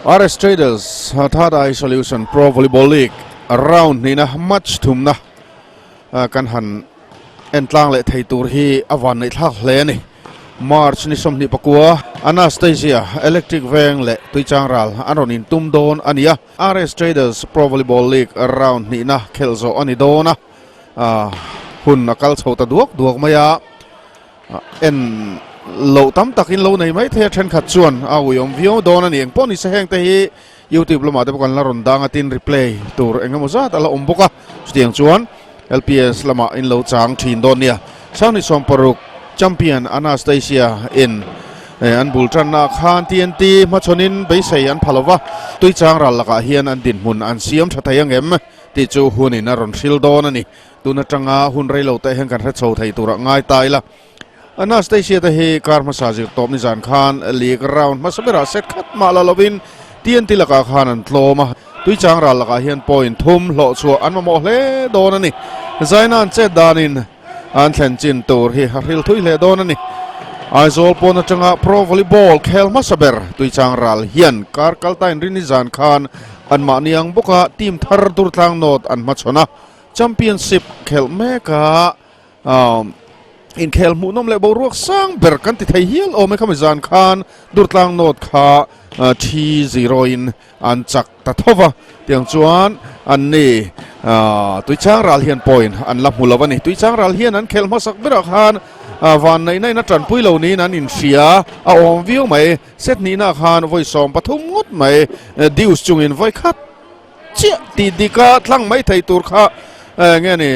RS Traders Third Eye Solution Pro Volleyball League round hnihna match thumna kan han en tlang leh thei tur hi a van neih thlak hle a ni. March ni 24 Anastasia Electric Veng leh Tuichang Ral an rawn intum dawn a ni a. RS Traders Pro Volleyball League round hnihna khelh zawh a ni dawn a, hun a kal chho ta duak duak mai a. En loh tam takin lo nei mai thei a, thenkhat chuan a uiawm viau dawn a ni. Engpawh ni se heng te hi YouTube lamah te pawh kan la rawn dang a, tin replay tur eng emaw zat a la awm bawk a. Chutiang chuan LPS lamah in lo chang thin dawn nia. Sanghnih 60 champion Anastasia in an bul tanna khan TNT hmachhawnin beisei an pha lova, Tuichang ral lakah hian an dinhmun an siam tha thei angem tih chu hunin a rawn hril dawn a ni. Tun atanga hun rei lo te hian kan hre chho thei turah ngai ta ila. Anastasia te hi kar hmasa zir tawp nizan khan league round hmasa berah set khat mah la lovin TNT lakah khan an tlawm a, Tuichang ral lakah hian point thum hlawh chhuah an mamawh hle dawn a ni. Zaina an chet danin an thlen chin tur hi a hril thui hle dawn a ni. Aizawl pawn atanga pro volleyball khel hmasa ber Tuichang ral hian kar kalta inrin nizan khan anmahni ang bawka team thar Durtlang North an hmachhawn a. Championship khelh meka inkhel hmuhnawm leh boruak sang ber kan ti thei hial awm e khami zan khan Durtlang North kha thi zero in an chak ta tho va, tiang chuan an ni Tuichang ral hian point an la hmu lo a ni. Tuichang ral hian an khelh hmasak berah khan van neihna in a tanpui lo niin an inhria a awm viau mai. Set hnihna khan vawi 13 ngawt mai deuce chungin vawi khat chiah tih dika tlang mai thei tur kha nge ni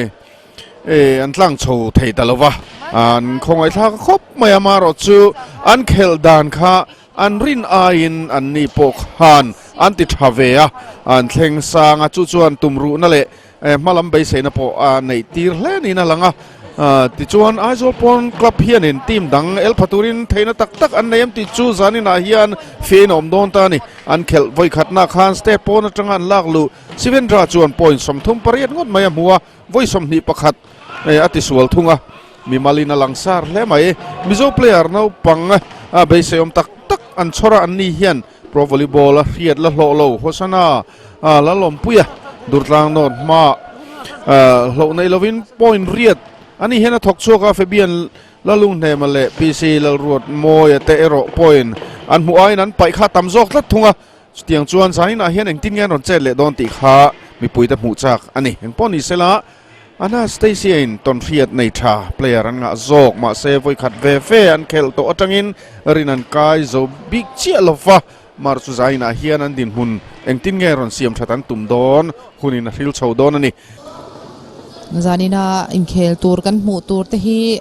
an tlang chho thei ta lova an khawngaih thlak khawp mai a marawh chu an khelh dan kha an rin aiin an ni pawh khan an ti tha ve a an thleng sang a chu chuan tumruhna leh Hmalam beiseina pawh a neih tir hle niin a lang a, tichuan Aizawl pawn club hianin team dang el pha turin theihna tak tak an nei em tih chu zaninah hian fiahin a awm dawn ta a ni. An khelh vawikhatna khan state pawn atanga an lak luh Sivendra chuan point 38 ngawt mai a hmu a, vawi 21 a tisual thung a, mimalin a langsar hle mai. Mizo player naupang beisei awm tak tak an chhawr a, an ni hian Pro Volleyball a hriat la hlawh lo Hosana Lalawmpuia Durtlang North hma hlauh nei lovin point riat a ni hian a thawk chhuak a, Fabian Lalunghnema leh PC Lalruat Mawia te erawh point an hmuh aiin an paih kha tam zawk tlat thung a, chutiang chuan zaninah hian engtin nge an rawn chet leh dawn tih kha mipuite hmuh chak a ni. Engpawh ni sela Anastasia in tawnhriat nei tha player an ngah zawk mahse vawikhat ve ve an khelh tawh atangin rin an kai zo bik chiah lova mar chu zainah hian an dinhmun engtin nge rawn siam that an tum dawn hunin a hril chho dawn a ni. Zanina inkhel tur kan hmuh tur te hi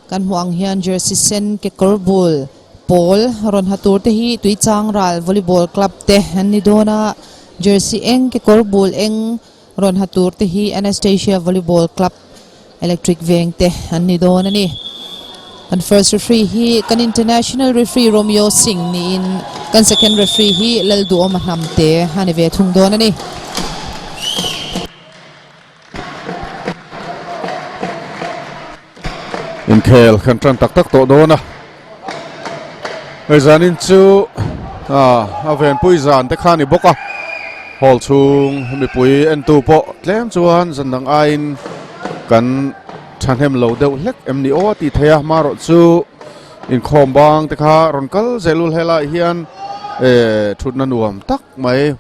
kan hmuh ang hian jersey sen kekawr bul pawl rawn ha tur te hi Tuichangral volleyball club te an ni dawn a, jersey eng kekawr bul eng Rawn ha tur te hi Anastasia Volleyball Club Electric Veng te an ni dawn a ni. Kan first referee hi kan international referee Romeo Singh niin kan second referee hi Lalduhawma Hnamte a ni ve thung dawn a ni. Inkhel kan tan tak tak tawh dawn a. Hei zanin chu a venpui zan te kha ni bawk a. Hall chhung mipui entu pawh tlem chuan zan dang aiin kan thahnem lo deuh hlek em ni aw a tih theih a. Marawh chu inkhawm bang te kha rawn kal zel ul helaiah hian thutna nuam tak mai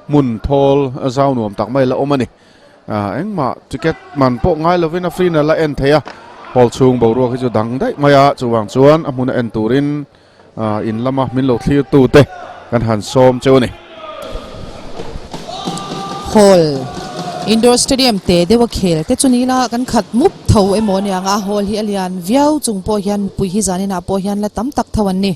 hmun thawl zau nuam tak mai la awm a ni. Engmah ticket man pawh ngai lovin a free na la en thei a, hall chhung boruak hi chu dang daih mai a, chuvang chuan a hmuna en turin in lama min lo thlir tu te kan han sawm cheu a ni. Hall Indoor Stadium te deuh a khel te chu ni ila kan khat mup tho emaw aniang a, hall hi a lian viau chung pawh hian mipui hi zaninah pawh hian la tam tak tho an ni.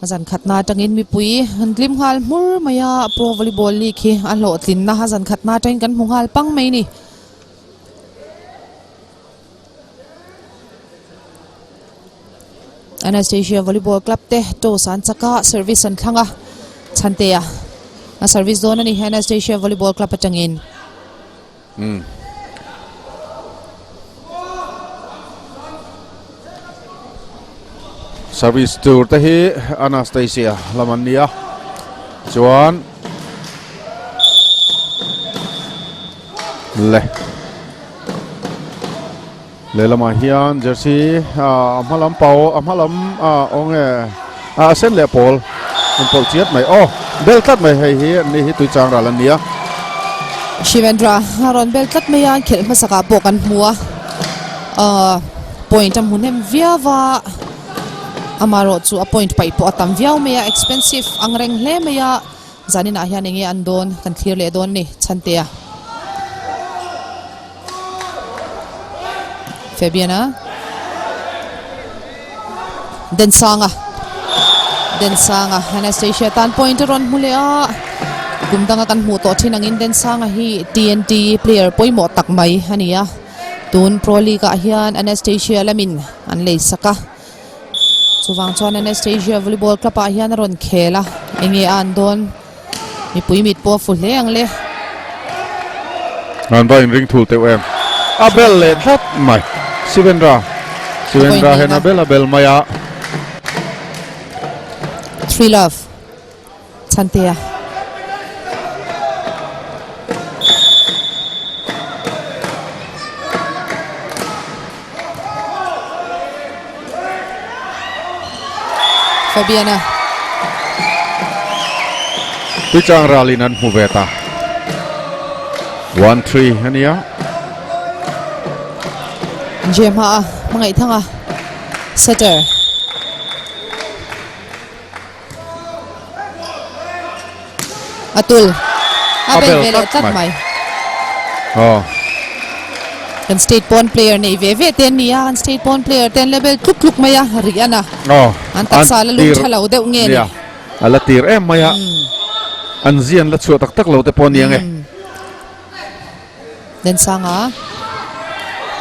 A zan khatna atangin mipui an tlim nghal hmur mai a, Pro Volleyball League hi a hlawhtlinna a zan khatna atangin kan hmu nghal pang mai a ni. Anastasia Volleyball Club te toss an chak a, service an thlang a, Chhantea a service dawn a ni Anastasia Volleyball Club atangin. Service tur te hi Anastasia lam an ni a. Chuan le lehlamah hian jersey a hma lam pau a hma lam a awng e a sen leh pawl inpawlh chiat mai aw bel tlat mai hei hi an ni hi tui chang ral an ni a. Shivendra a rawn bel tlat mai a khelh hmasakah pawh kan hmu a ahh point a hmu hnem viau a amaherawh chu a point paih pawh a tam viau mai a expensive ang reng hle mai a. Zaninah hian enge an dawn kan thlir leh dawn ni Chhantea. Fabiana Densanga Densanga Anastasia tan point a rawn hmu leh a kum danga kan hmuh tawh thin angin Densanga hi TNT player pawimawh tak mai a ni a tun Pro League ah hian Anastasia lamin an lei sak a. Chuvang chuan Anastasia volleyball club ah hian a rawn khel a, enge a an dawn mipui mit pawh a fu hle ang le. An va inring thul teuh em. A bel leh tlat mai. Sivendra. Sivendra hian a bel a bel mai a. Three love. Chhantea. Fabiana. Tuichang ralin an hmu ve ta. 1-3 ania. Jemha a hmangaih thanga setter. A tul. A bel ve leh tlat mai. Aw. Kan state pawn player nei ve ve te an ni a, kan state pawn player te an la bel tluk tluk mai a, rih a na. Aw. An taksa la lung tha lo deuh nge ni. Nia. A la tir em mai a. An zi an la chhuah tak tak lo te pawh a ni ang e. Densanga.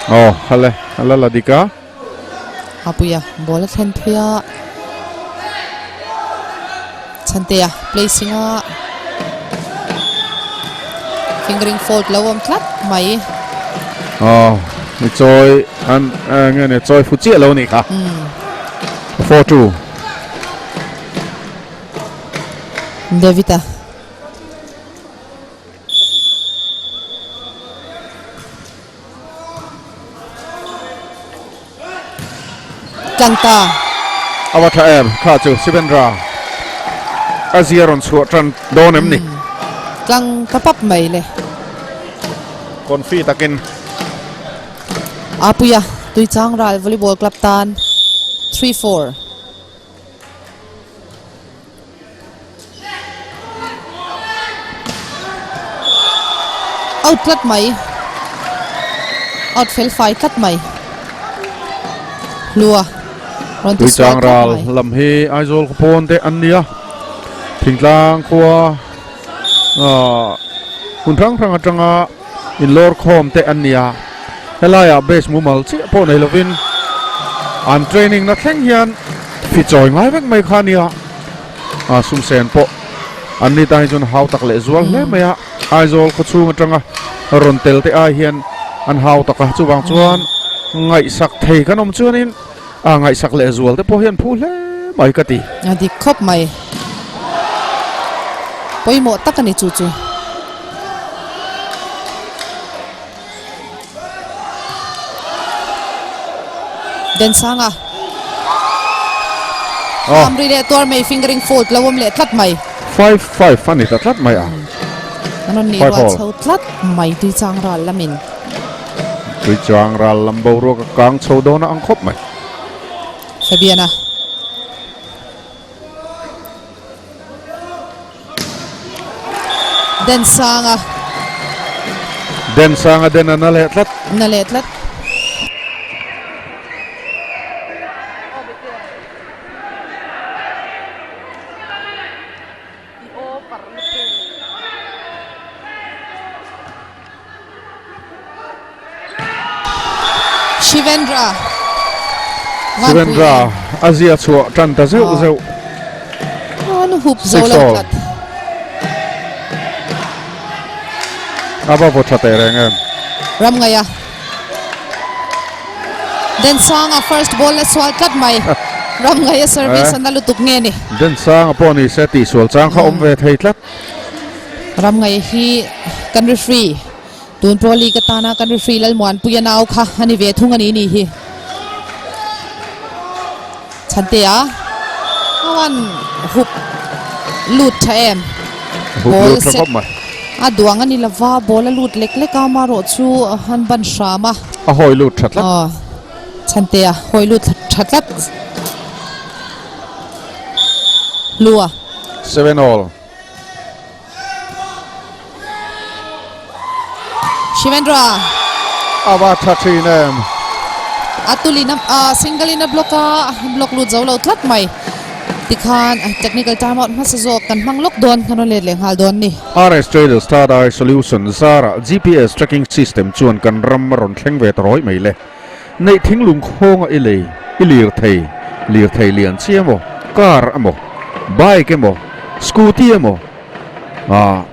Aw, hale, a la la dik a. Apuia ball a thlen phei a Chhantea placing a fingering fault lo awm tlat mai. Aw ni chawi an nge ni chawi fu chiah lo ni kha. 4-2. David-a. Tlang ta. A va tha em kha chu Sivendra a zia rawn chhuah tan dawn em ni. Tlang ta pap mai le. Confi takin. Apuia Tuichang Ral Volleyball Club tan 3-4. Out tlat mai out fel fai tlat mai hlua rawn ti sual Tuichang tlat ral mai. lam hi Aizawl khaw pawn te an nia thingtlang khua ah hmun hrang hrang atanga inlawr khawm te an nia helaiah base mumal chiah pawh nei lovin an training na thleng hian fi chawi ngai vek mai kha a nia a sumsen pawh an ni tan hi chuan hau tak leh zual hle mai a Aizawl khaw chhung atanga rawn tel te ai hian an hau tak a chuvang chuan ngaihsak thei kan awm chuanin a ngaihsak leh zual te pawh hian phu hle mai ka ti. A dik khawp mai. Pawimawh tak a ni chu chu. Densanga. Oh. Amri leh tuar mai fingering fault lo awm leh tlat mai. 5-5 a ni ta tlat mai a. An rawn nih rual chho tlat mai Tuichang ral lamin. Tuichang ral lam boruak a kang chho dawn a ang khawp mai. Fabiana. Densanga. Densanga den a na leh tlat. Na leh tlat. Shivendra. Shivendra a zia chhuah tan ta zeuh zeuh. An hup zo lo tlat. A va vaw tha teh reng em. Ram ngaia. Densanga first ball la sual tlat mai. Ram ngaih a service a na lutuk nge ni. Densanga pawh ni se tihsual chang kha awm ve thei tlat. Ram ngaih hi kan referee tun Pro League atana kan referee Lalmuanpuia nau kha a ni ve thung a ni ni hi. Chhantea a van hup lut tha em. Hup lut tha khawp mai. A duang a ni lova ball a lut lek lek a amarawh chu an ban hram a. A hawi lut tha tlat. Aw Chhantea hawi lut tha tlat. Lua. 7 all. Shivendra. Ava tha thin em. A tulin a single in a block a block lut zo lo tlat mai. Tikhan technical time out hmasa zawk kan hmang lawk dawn kan rawn let leh nghal dawn ni. RS Traders Third Eye Solution zara GPS tracking system chuan kan ram a rawn thleng ve ta rawih mai le. Neih thinglung khawnga i lei, i lirthei, lirthei lian chi emaw, car emaw, bike emaw, scooty emaw, ah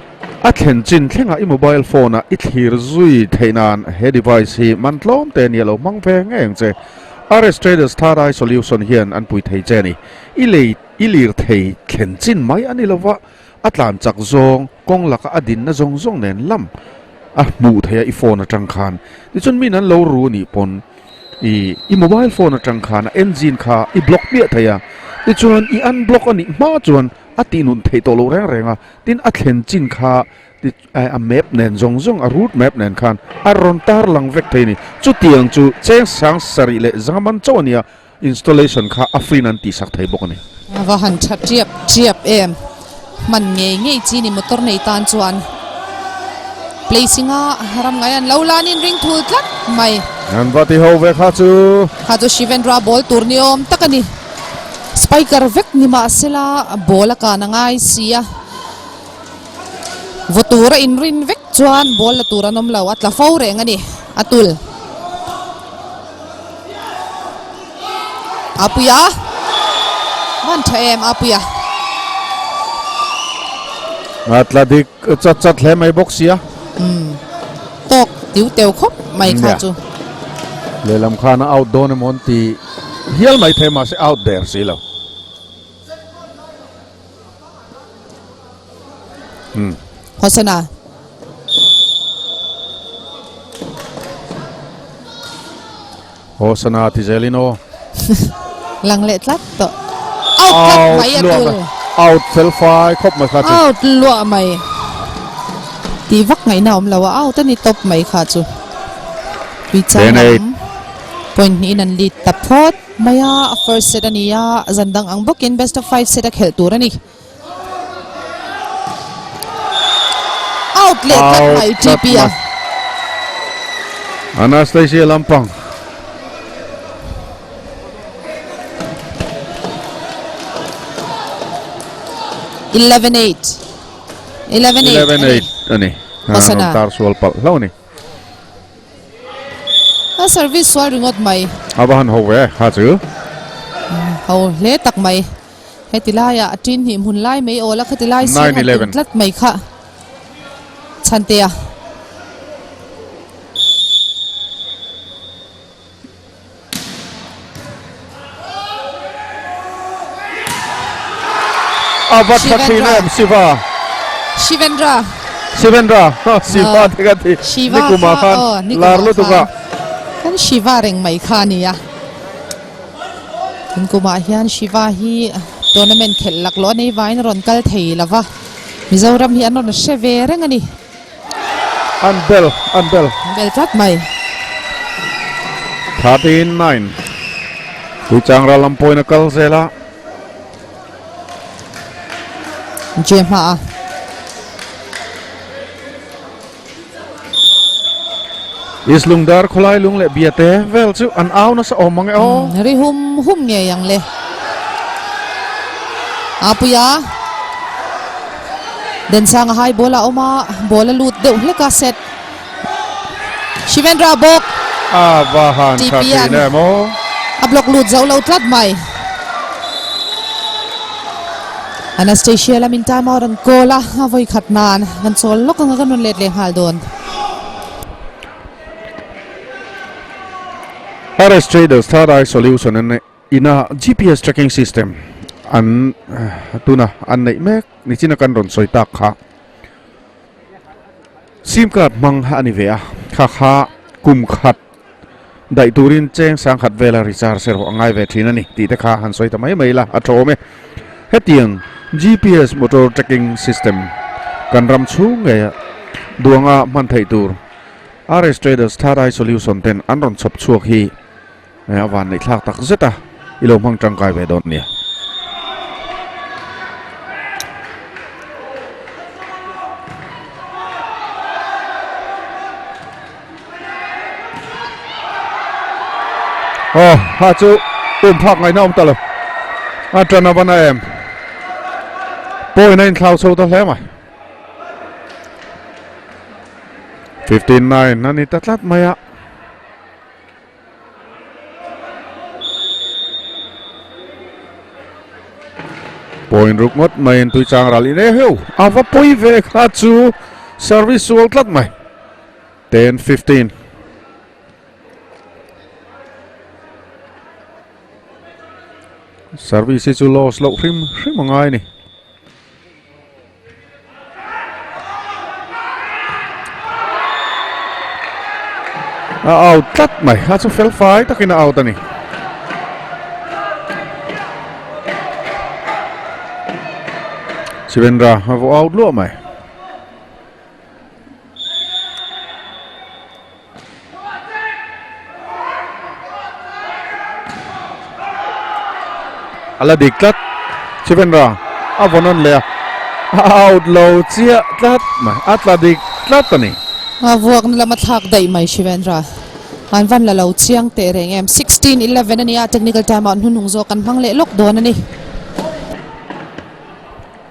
a thlen chin thlengah i mobile phone ah i thlir zui theih nan he device hi man tlawm te nia lo hmang ve ngei ang che. RS Traders Third Eye Solution hian an pui thei che a ni. I lei, i lirthei thlen chin mai a ni lova, A tlan chak zawng, kawng laka a dinna zawng zawng nen lam a hmuh theih a i phone atang khan. Tichuan min an lo ru nih pawn i i mobile phone atang khan a engine kha i block miah thei a. Tichuan i unblock a nih hma chuan a tihnun theih tawh lo reng reng a. Tin a thlen chin kha a map nen zawng zawng a route map nen khan a rawn tar lang vek thei a ni. Chutiang chu cheng sang sarih leh zangaman chauh a nia. Installation kha a free in an tihsak thei bawk a ni. A va han tha tiap tiap em. Hman ngei ngei chi ni motor nei tan chuan placing a ram ngai an lo lan in ring thul tlat mai. An va ti ho ve kha chu. Kha chu Shivendra ball tur ni awm tak a ni. Spiker vek ni mahsela ball a kan a ngai si a. Vaw tur a inrin vek chuan ball la tur an awm lo a tla fo reng a ni a tul. Apuia van tha em Apuia. A tla dik chat chat hle mai bawk sia. Umm tawk tiu teu khawp mai kha chu. Lehlam khan a out dawn emaw an ti hial mai thei mahse out der si lo. Umm Hosana. Hosana ti zelin aw. Lang leh tlat tawh. Out tlat mai a tul. Out fel fai khawp mai kha chu. Out luah mai. Tih vak ngaihna awm lo a out a ni tawp mai kha chu. Tuichang lam point hnihin an lead ta phawt mai a, first set a ni a, zan dang ang bawkin best of five set a khelh tur a ni. Out leh tlat mai TP a. Anastasia lampang. 11-8. 11-8. 11-8 ani. Hosana. Tar sual palh hlauh ani. A service sual ringawt mai. A va han ho ve kha chu. Ho hle tak mai. Heti laiah a tin hnih hmun lai mai awl a khati lai sir han tum tlat mai kha Chhantea. A va tha thin em Shiva. Shivendra. Shivendra. Shiva te ka ti. Shiva Nikuma khan lar lutuk a. Kan Shiva reng mai kha a nia. Tun kumah hian Shiva hi tournament khelh laklawh a nei vangin a rawn kal thei lo va, Mizoram hi an rawn hre ve reng a ni. An bel, an bel. An bel tlat mai. 13-9 Tuichang ral lam pawhin a kal zel a. Jehma a. East Lungdar khawlai lung leh bia te vel chu an au nasa awm ang e aw. Ri hum hum ngei ang le. Apuia. Densanga hai ball a awm a, ball a lut deuh hlek a set. Shivendra bawk. A va han tha thin em aw. A block lut zo lo tlat mai. Anastasia lamin time out an call a, a vawi khat nan kan chawl lawk anga kan rawn let leh nghal dawn. RS Traders Third Eye Solution an. Ina GPS tracking system an tuna an neih mek nichina kan rawn sawi tak kha sim card hmang a ni ve a, kha kha kum khat daih turin cheng sangkhat vela recharge erawh a ngai ve thin a ni tih te kha han sawi ta mai mai la a tawm e. Hetiang GPS motor tracking system kan ram chhung ngeia duanga hman theih tur RS Traders Third Eye Solution ten an rawn chhawp chhuak hi a van neih thlak tak zet a, i lo hmang tangkai ve dawn nia. Aw ha chu um phak ngaihna awm ta lo a tan a van a em point a inthlau chho ta hle mai 15-9 a ni ta tlat mai a. Point ruk ngawt maiin tui chang ral in e heu a va pawi ve kha chu service sual tlat mai 10-15. Service hi chu loss loh hrim hrim a ngai a ni. A out tlat mai a chu fel fai takin a out a ni. Sivendra a vaw out luah mai. A la dik tlat Chivendra a vawn nawn leh a a out lo chiah tlat mai a tla dik tlat a ni. A vuakna lama thlak daih mai Shivendra an van la lo chiang teh reng em 16-11 a nia technical time ah hnuhnung zawk an hmang leh lawk dawn a ni.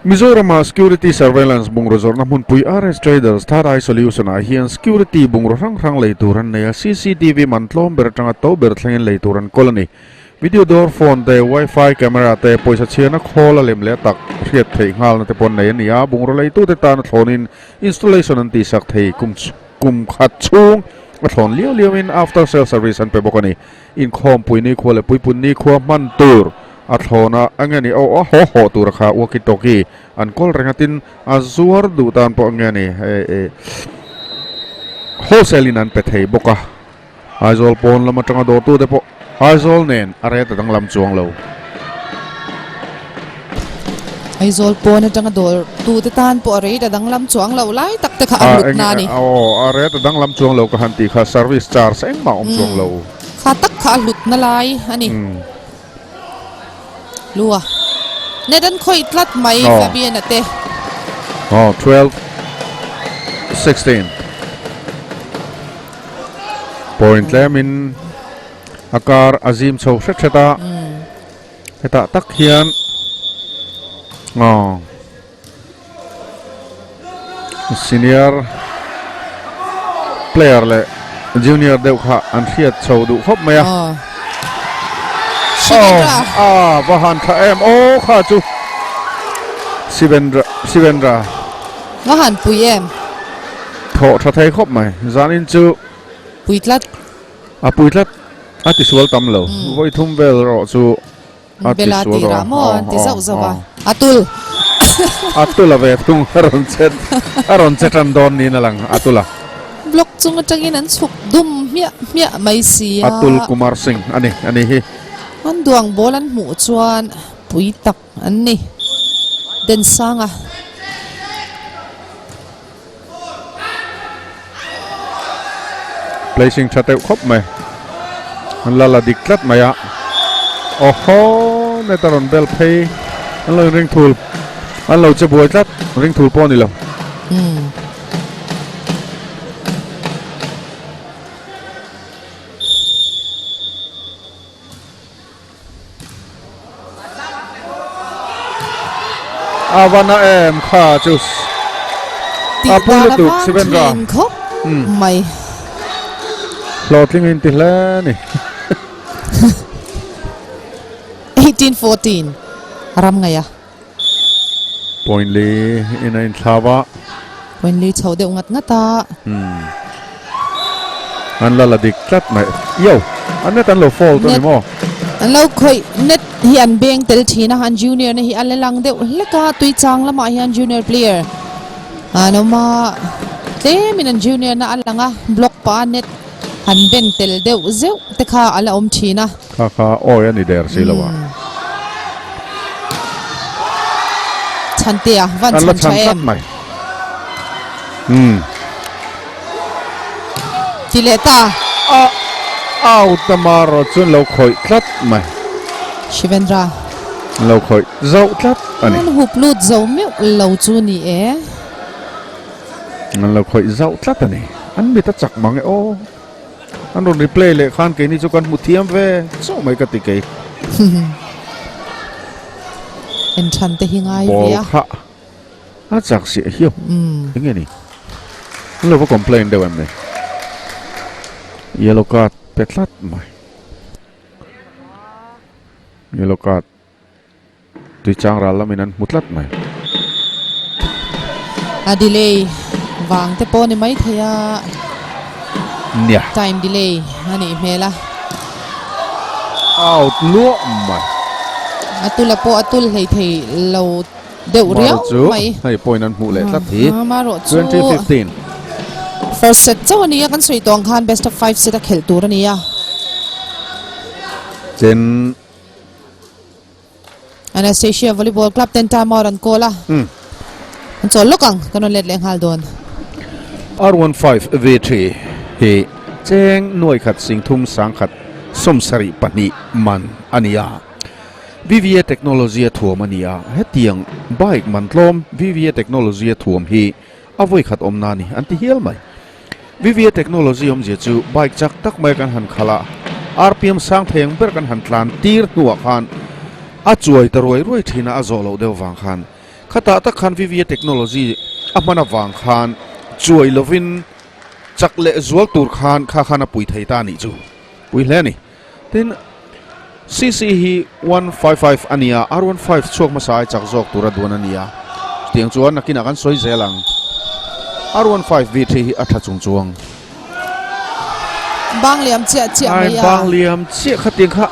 Mizorama Security Surveillance bungraw zawrhna hmunpui RS Traders Third Eye Solution ah hian security bungraw hrang hrang lei tur an nei a, cctv man tlawm ber atanga to ber thlengin lei tur an kawl a ni. Video door phone te, wifi camera te, pawisa chhiarna khawl a lem leh a tak hriat theih nghalna te pawh an nei a ni a, bungraw leitute tan a thlawnin installation an tihsak thei kum kum khat chhung a thlawn liau liauin after sale service an pe bawk a ni. Inkhawmpui nikhua leh puipun nikhua hman tur a thlawn a, a nge ni aw a haw haw tur a kha walkie talkie an kawl reng a tin a zuar duh tan pawh a nge ni wholesale in an pe thei bawk a, Aizawl pawn lam atanga dawrtu te pawh Aizawl nen a rate a danglam chuang lo. Aizawl pawn atanga dawrtu te tan pawh a rate a danglam chuang lo lai tak te kha a hlut na a ni. Aw, a rate a danglam chuang lo ka han tih kha service charge engmah a awm chuang lo. Kha tak kha a hlut na lai a ni. Lua. Net an khawih tlat mai Fabian-a te. Aw, 12, 16. Point tlemin a kar a zim chho hret hret a hetah tak hian aw senior player leh junior deuh kha an hriat chho duh khawp mai a aw a va han tha em aw kha chu Sivendra Sivendra va han pui em thawh tha thei khawp mai zanin chu pui tlat. A pui tlat, a tisual tam lo. Vawi thum vel erawh chu a Bela tisual tirah tawh a. maw an ti zauh zauh a, a tul. A tul a ve thung, a rawn che, a rawn che tan dawn niin a lang, a tul a. Block chung atangin an chhuk dum hmiah hmiah mai si a. Atul Kumar Singh a ni, a ni hi. An duang ball an hmuh chuan pui tak an ni. Densanga. Placing tha deuh khawp mai. An la la dik tlat mai a. Awhaw net a rawn bel phei. An lo inring thul. An lo che buai tlat. Ring thul pawh a ni lo. A va na em kha chu a pui lutuk Sivendra khawp mai hlawhtling in ti hle ni 1814 ram ngaia point li in a inthlau a point li chho deuh ngat ngat a an la la dik tlat mai yo an net an lo fall ta ni maw. An lo khawih net hi an beng tel thin a, an junior na hi a la lang deuh hlek a, tui chang lamah hian junior player an awm a, tlemin an junior na a lang a, block pah a net han ben tel deuh zeuh te kha a la awm thin a. Kha kha awi a ni der si lo a. Chhantea van An la chhan tha chhan tlat em? mai. Umm. Ti leh ta. A out a marawh chuan lo khawih tlat mai. Shivendra. Lo khawih zauh tlat a ni. An hup lut zo meuh lo chu ni e. An lo khawih zauh tlat a ni. An mit a chak mang e aw. An rawn replay leh khan keini chu kan hmu thiam ve chauh mai ka ti kei. En than te hi ngai ve a. Ball kha a chak siah hiau. Eng nge ni? An lo va complain deuh em ni? Yellow card pe tlat mai. Yellow card. Tui chang ral lamin an hmu tlat mai. A delay vang te pawh ni mai thei a. Nia. Time delay a nih hmel a. Out luah mai. A tula pawh a tul hlei thei lo deuh riau mai. Marawh chu hei point an hmuh leh tlat hi. Marawh chu 2015. First set chauh a nia kan sawi tawh ang khan best of 5 set a khelh tur a nia. Chen Anastasia Volleyball Club ten time out an call a. Hmm. An chawl lawk ang, kan rawn let leh nghal dawn. R15 V3 hi cheng nuai khat sing thum sang khat sawm sarih pahnih man a ni a. VVA technology a thuam a ni a, hetiang bike man tlawm VVA technology a thuam hi a vawi khat awm na a ni an ti hial mai. VVA technology awmzia chu bike chak tak mai kan han khalh a, RPM sang thei ang ber kan han tlan tir hnuah khan a chuai ta ruai ruai thin a, a zawh loh deuh vang khan khatah tak khan VVA technology a hman avang khan chuai lovin chak leh zual tur khan kha khan a pui thei ta a nih chu pui hle a ni. Tin, CC hi 155 a ni a, R15 chhuak hmasa ai chak zawk tura duan a ni a. Chutiang chuan nakinah kan sawi zel ang. R15 V3 hi a tha chung chuang. Bang liam chiah chiah mai a. Bang liam chiah kha tiang kha.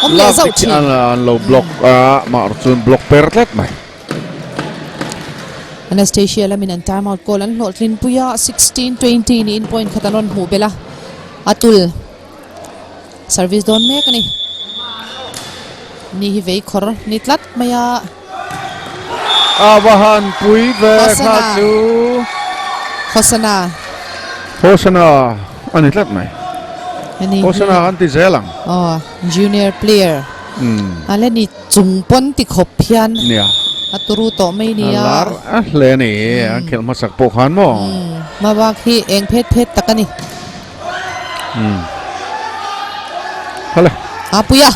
Awm leh zauh thin. An lo block a, mah chuan block per tlat mai. Anastasia lamin an time out goal an hlawhtlin pui a, 16-20 niin point khat an rawn hmuh belh a, a tul. Service dawn mek a ni. Ni hi vei khawr ni tlat mai a. A va han pui ve kha chu. Hosana. Hosana a ni tlat mai. Hosana an ti zel ang. Aw, junior player. Hmm. A le ni chung pawn ti khawp hian. Nia. A turu tawh mai nia. Lar a hle a ni. An khelh hmasak pawh khan maw. Hmm. Mabak hi eng phet phet tak a ni. Hale. A puia.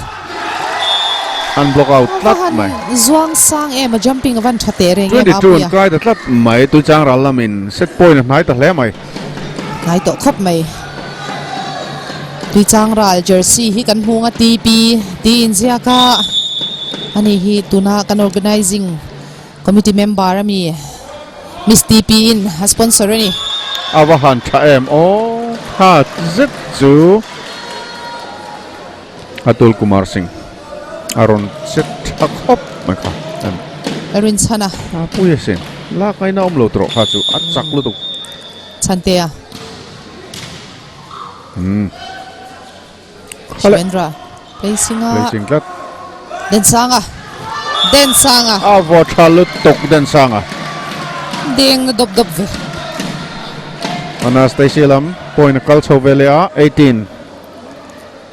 An block out tlat mai. Zuang sang em a jumping avan tha teh reng em a puia. 22 an kai ta tlat mai tu chang ral lamin set point a hnai ta hle mai. Hnai tawh khawp mai. Tui chang ral jersey hi kan hmung a TP ti inziak a. Ani hi tuna kan organizing Committee member ami Miss TP in a sponsor a ni. A va han tha em aw kha zet chu Atul Kumar Singh a rawn set tha khawp mai kha en. A rin chhan a. A pui asin lak ngaina awm lo tawh kha chu a chak lutuk. Chhantea. Umm. Shivendra placing a placing tlat Densanga Densanga a vaw tha lutuk Densanga deng na dawp dawp ve Anastasia lam point a kal chho ve leh a 18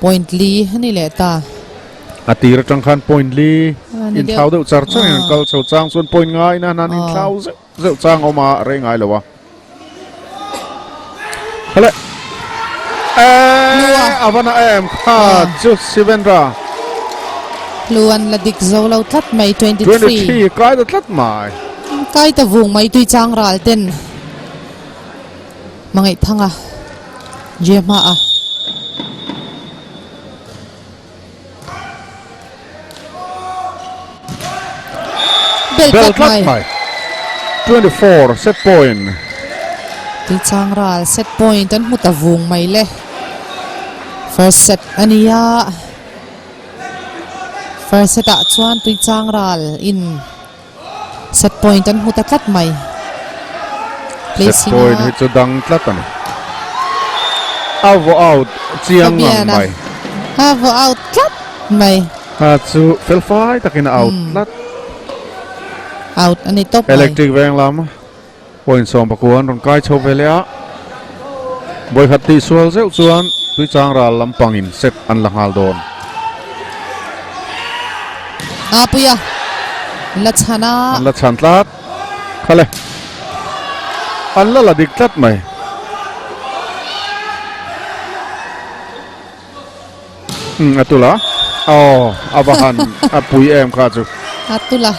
point li ani leh ta a tir atang khan point li inthlau deuh char char in kal chho chang chuan point ngai na nan inthlau zeuh zeuh chang awm a rei ngai lo a Hale. Eh, avana em kha chu Sivendra. Luan la dik zo lo tlat mai 23. 23 kai ta tlat mai. Kai ta vung mai tui chang ral ten. Mangai thanga. Je ma a. Bel tlat mai. 24 set point. Tui chang ral set point an hmu ta vung mai le. First set ania. First set ah chuan Tuichang ral in set point an hmu ta tlat mai. Set point hi chu dang tlat a ni. A vaw out chiang ngang mai. A vaw out tlat mai. A chu fel fai takin a out tlat. Out a ni tawp mai. Electric veng lam point 19 an rawn kai chho ve leh a. Vawikhat tihsual zeuh chuan Tuichang ral lampangin set an la nghal dawn. A puia la chhan a. An la chhan tlat. Khale. An la la dik tlat mai. Umm a tula. Aw a va han a pui em kha chu. A tula.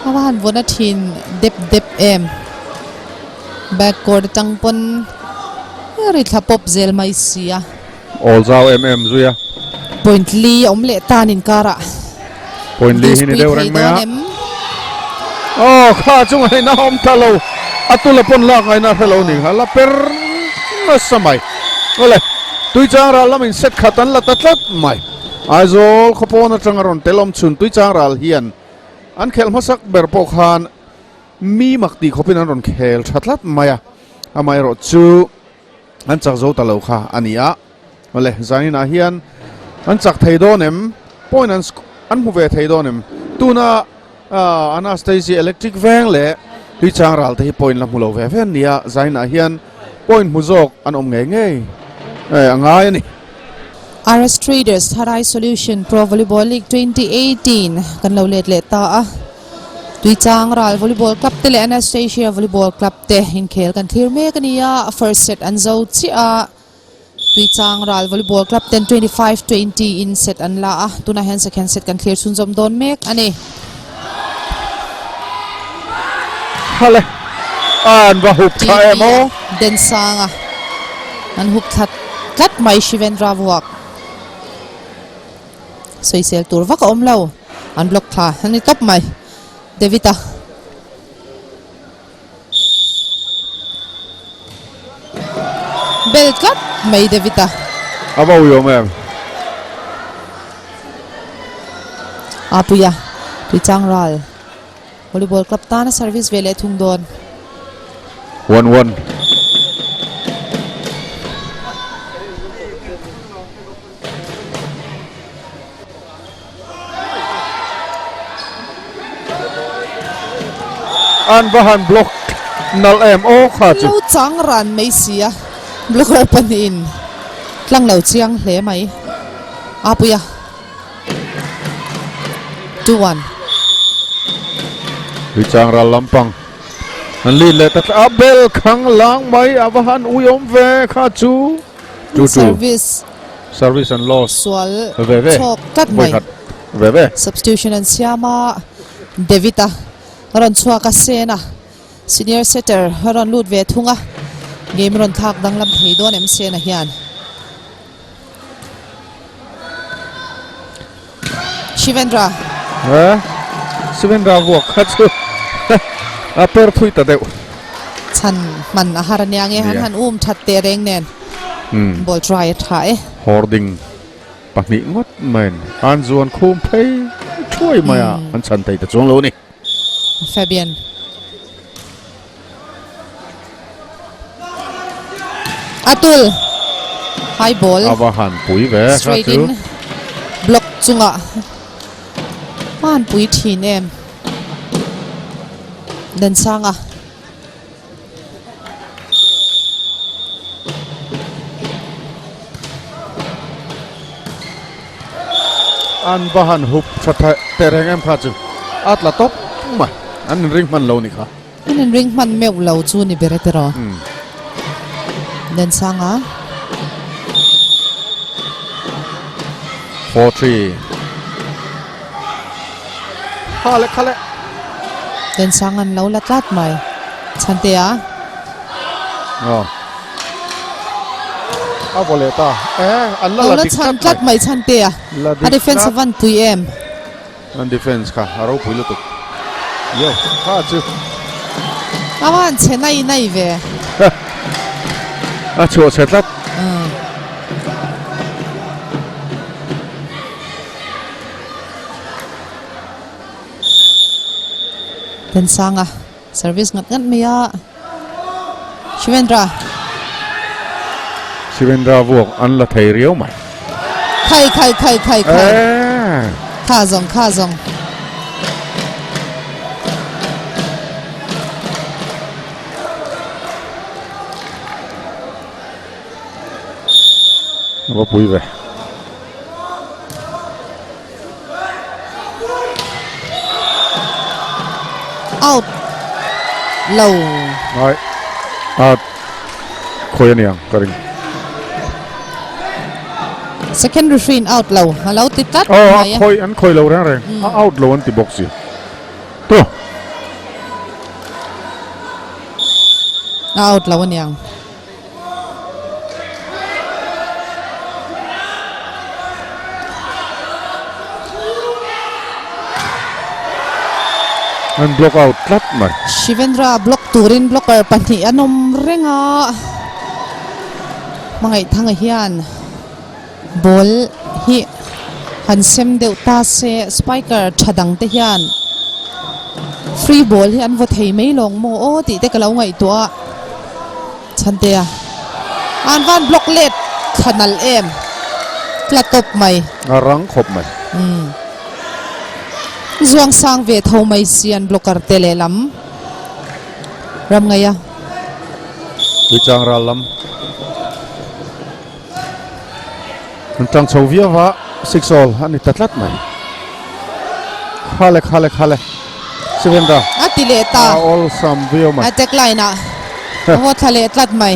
A va han vawna thin dep dep em. Backcourt atang pawn ri thla pawp zel mai si a. Awl zau em em zui a. Point li a awm leh tan inkarah. Point li hi ni deuh reng mai a. Aw kha chu ngaihna a awm ta lo. A tula pawn lak ngaihna a hre lo ni kha la per nasa mai. Awle Tuichang ral lamin set khat an la ta tlat mai. Aizawl khawpawn atanga rawn tel awm chhun Tuichang ral hian an khelh hmasak ber pawh khan mi mak tih khawpin an rawn khel tha tlat mai a. Amaherawh chu an chak zo ta lo kha a ni a. Awle, zaninah hian an chak thei dawn em? Point an an hmu ve thei dawn em? Tuna Anastasia Electric Veng leh Tuichang ral te hi point la hmu lo ve ve an ni a, zaninah hian point hmu zawk an awm ngei ngei a ngai a ni. RS Traders Tharai Solution Pro Volleyball League 2018 kan lo let leh ta a. Tuichang ral Volleyball Club te leh Anastasia Volleyball Club te inkhel kan thlir mek a ni a, first set an zo chiah a. Tuichang ral volleyball club ten 25 20 in set an la a, tunah hian second set kan thlir chhunzawm dawn mek a ni. Hale an va hup thla em aw. Densanga an hup thla tlat mai Shivendra vuak. Sawisel tur vak a awm lo, an block thla a ni tawp mai David-a. Bel tlat mai David a. A va uiawm em. Apuia Tuichang ral volleyball club tana service ve leh thung dawn. 1-1. An va han block nalh em aw kha chu. Lo chang ran mai si a, blocker pahnihin tlang lo chiang hle mai. Apuia 2-1. Tuichang ral lampang an lead leh ta tlat a, bel khang lang mai a va han uiawm ve kha chu. 2-2. Service. Service an loss Sual ve ve chhawk tlat mai. Vawikhat ve ve. Substitution an siam a, David a rawn chhuak a, Sen a senior setter a rawn lut ve thung a, game rawn thlak danglam thei dawn em Sen a hian. Shivendra. Eh, Shivendra vuak kha chu a per thui ta deuh. Chhan hman a har ania nge han han um that teh reng nen. Ball try a tha e. Hoarding pahnih ngawt maiin an zuan khum phei thuai mai a, an chhan thei ta chuang lo a ni. Fabian. Atul. High ball. A va han pui ve kha chu. Straight in block chungah a han pui thin em. Dansanga. An va han hup tha teh reng em kha chu a tla tawp mai. An inring hman lo ni kha. An inring hman meuh lo chu ni ber e tiraw. Dansanga. 4-3. Khale khale. Tensang an lo la tlat mai. Chhantea. Aw. A vaw leh ta. Eh, an la la dik tlat mai. Tlat mai Chhantea. A defense a van pui em. An defense kha a ropui lutuk. Yo, kha chu. A van chhe nai nai ve. A chhuah chhe tlat. Tensanga service ngat ngat mai a Shivendra. Shivendra vuak an la thei riau mai. Khai khai khai khai khai. Kha zawng kha zawng. A va pui ve. Out lo. Ai a khawi a niang ka ring. Second referee in out lo a lo ti tlat Oh a mai a. khawi an khawi lo reng reng a out lo an ti bawk si. Tu. A out lo a niang. An block out tlat mai. Shivendra block turin blocker pahnih an awm reng a, Hmangaihthanga hian ball hi han sem deuh ta se spiker tha dang te hian free ball hi an vaw thei mai lawng maw aw tih te ka lo ngaihtuah a. Chhantea an van block let thla nalh em tla tawp mai. A rang khawp mai. Umm. Zuang sang ve tho mai si an blocker te lehlam ram ngaih a. Tuichang ral lam an tang chho viau va six all a ni ta tlat mai. Khale khale khale Sivendra. A ti leh ta. A all sam viau mai. Attack line ah a haw thla leh tlat mai.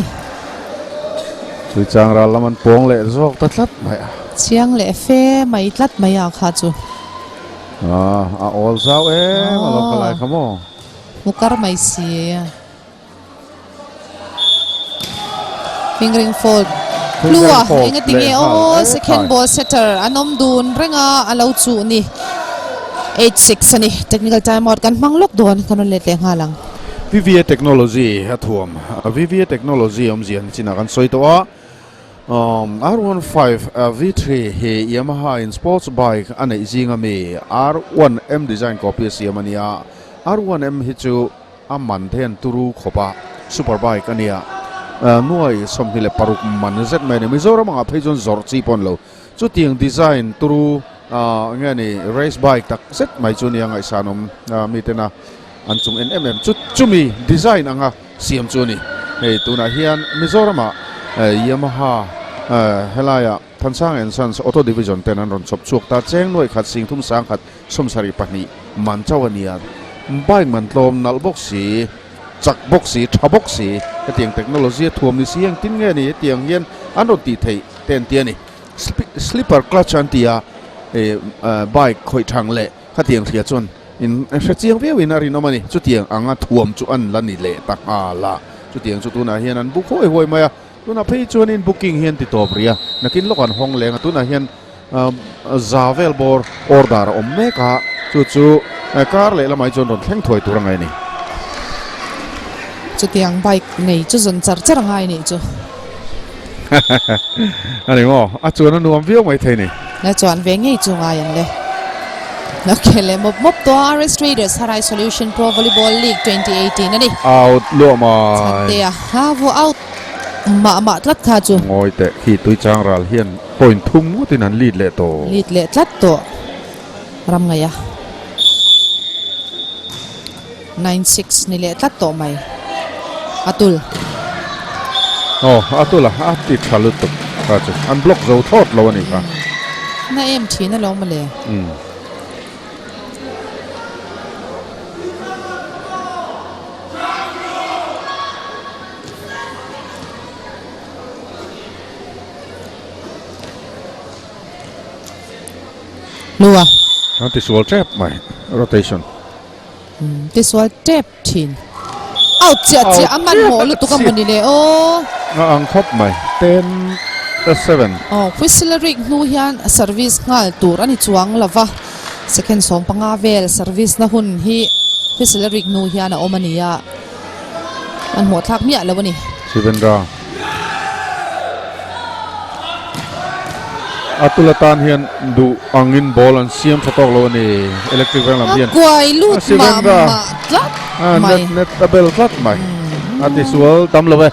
Tuichang ral lam an pawng leh zawk ta tlat mai a. Chiang leh fe mai tlat mai a kha chu. A awl zau em a lo ka lai kha maw. Hmu kar mai si. Fingering fault Hlua enga tinge aw second ball setter an awm dun reng a a lo chuh ni 8-6 a ni technical time out kan hmang lawk dawn kan rawn let leh nghal ang. VVA Technology a thuam VVA Technology awmzia ni chinah kan sawi tawh a R15 V3 hi Yamaha in sports bike a neih zinga mi R1M design copy a siam a nia R1M hi chu A man te an turu khawp a, super bike a nia. Nuai 26 man zet mai a ni. Mizoram angah phei chuan zawrh chi pawh a ni lo. Chutiang design turu nge ni race bike tak zet mai chu nia ngaihsan awm mitena an chung en em em. Chu chumi design anga siam chu a ni. Hei tunah hian Mizoramah Yamaha helaiah Thansang and Sons Auto Division ten an rawn chawp chhuak ta. Cheng nuai khat sing thum sang khat 72 man chauh a nia. Bike man tlawm nalh bawk si, chak bawk si, tha bawk si, hetiang technology a thuam ni si engtin nge ni hetiang hian an rawn tih theih te an ti a ni. Slipper clutch an ti a, bike khawih thang leh khatiang hria chuan in hre chiang viau in a rinawm a ni. Chutiang anga thuam chu an la ni leh ta nghal a, chutiang chu tunah hian an buk huai huai mai a. Tunah phei chuanin booking hian ti tawp rih a, nakin lawk an hawng leng a, tunah hian za vel bawr order a awm mek a, chu chu car leh lamah hi chuan rawn thleng thuai tur a ngai a ni. Chutiang bike nei chu zawn char char a ngai nih chu. A ni maw? A chuan a nuam viau mai thei ni. La chuan ve ngei chu ngai ang le. Ok le mawp mawp tawh a RS Traders Harai Solution Pro Volleyball League 2018 a ni. Out luah mai. Chhantea ha vu out. Mah mah tlat kha chu. Ngawi teh khi tui chang ral hian point thum ngawtin an lead leh tawh. Lead leh tlat tawh ram ngaih a. 9-6 ni leh tlat tawh mai. Atul. Aw Atul a, a ti tha lutuk kha chu. An block zo thlawt lo a nih kha. Na em thin alawm mawle. Umm. Lua. An tisual tep mai rotation. Tisual tep thin. Out chiah chiah a man hmawh lutuk a mawni le aw. A ang khawp mai 10-7. Aw whistle a rik hnu hian service nghal tur a ni chuang lova. Second 15 vel service na hun hi whistle a rik hnu hian a awm a ni a. An hmuh thlak miah lo a ni. Shivendra. A tula tan hian duh angin ball an siam tha tawk lo a ni. Electric veng lam hian A kuai lut mah mah tlat mai. Net net a bel tlat mai. A tisual tam lo e.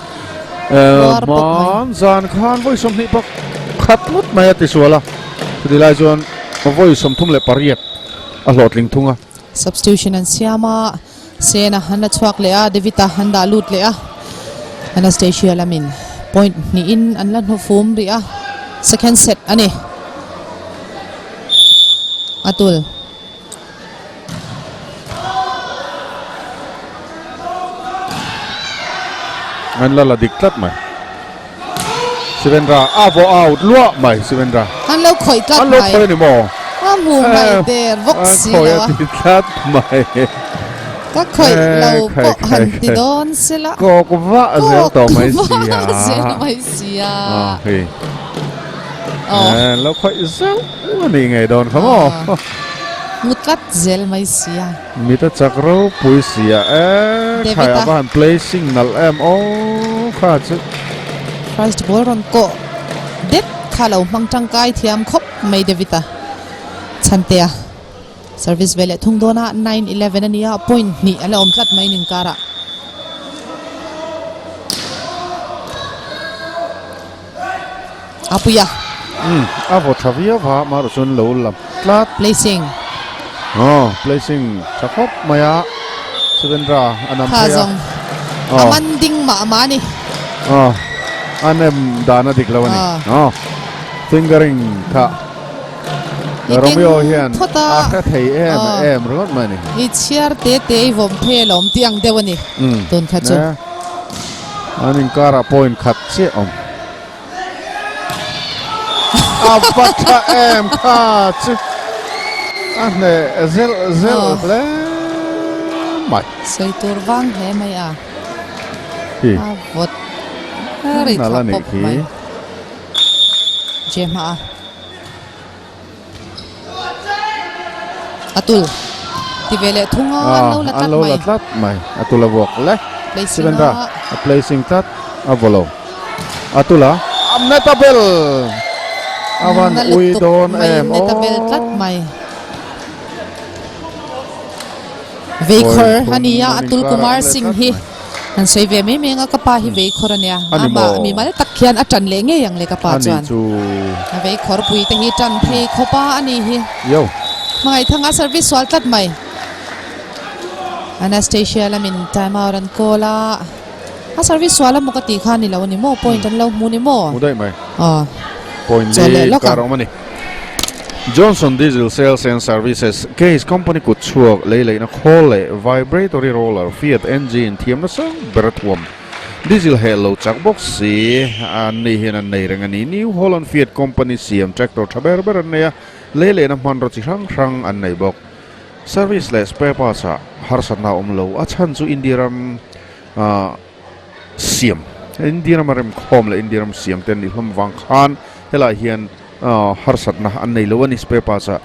Hman zan khan vawi 28 ngawt mai a tisual a. Chutih lai chuan vawi 38 a hlawhtling thung a. Substitution an siam a, Sena an la chhuak leh a, David-a an dah lut leh a, Anastasia lamin point hnihin an la hnufum rih a, second set a ni. Atul. An la la dik tlat mai. Sivendra a vaw out luah mai Sivendra. An lo khawih tlat mai. An lo khawih a ni maw? A hmu mai der vawk si lo a. An khawih a ti tlat mai. Ka khawih lo pawh han ti dawn se la. Kawk vah zel tawh mai sia. Kawk vah zel mai sia. Hei. Lo khawih zeuh a nih ngei dawn kha maw? Hmu tlat zel mai sia. Mit a chak ropui sia e khai a va han placing nalh em aw kha chu. First ball rawn kawh det kha lo hmang tangkai thiam khawp mai David a Chhantea service ve leh thung dawn a 9-11 a nia point hnih a la awm tlat mai nin karah. Apuia. Umm a vaw tha viau va amaherawh chuan lo lam tlat. Placing. Aw placing tha khawp mai a Suvendra a nam phei a. Kha zawng a man ding mah mah a ni. Aw a nem dan a dik lo a ni. Aw fingering kha Romeo hian a hre thei em em ringawt mai a ni. I chhiar te te i vawm phei alawm tih ang deuh a ni tun kha chu. An inkarah point khat chiah awm. A va tha em kha chu a hneh zelh zelh hle mai. Sawi tur vang hle mai a. A vawt ri thla pawp mai. Che hma a. Atul ti ve leh thung a an lo la tlat mai. An lo la tlat mai. Atul a vuak le. Placing a. A placing tlat a vaw lo. Atul a. Neta bel. A van ui dawn em aw. Neta bel tlat mai. Veikhawr a ni a, Atul Kumar Singh hi han sawi ve mai mai ang a, ka pa hi veikhawr a nia, amah mimal tak hian a tan leh ngei ang le ka pa chuan. A veikhawr pui te hi tan phei khawp a a ni hi. Hmangaihthanga service sual tlat mai. Anastasia lamin time out an call a, a service sual emaw ka tih kha a ni lo a ni maw, point an lo hmu ni maw? Hmu daih mai. Point li kar a awm a ni. Johnson Diesel Sales and Services, Case Company kut chhuak lei leihna khawl leh vibratory roller Fiat engine thiamna sang ber a thuam. Diesel heh lo chak bawk si an ni hian an nei reng a ni. New Holland Fiat Company siam tractor tha ber ber an nei a, lei leihna hmanraw chi hrang hrang an nei bawk. Service leh spare parts ah harsatna a awm lo. A chhan chu India ram siam, India rama remkhawm leh India ram siam te an nih hlawm vang khan helaiah hian Harsatna an nei lo a ni spare parts ah.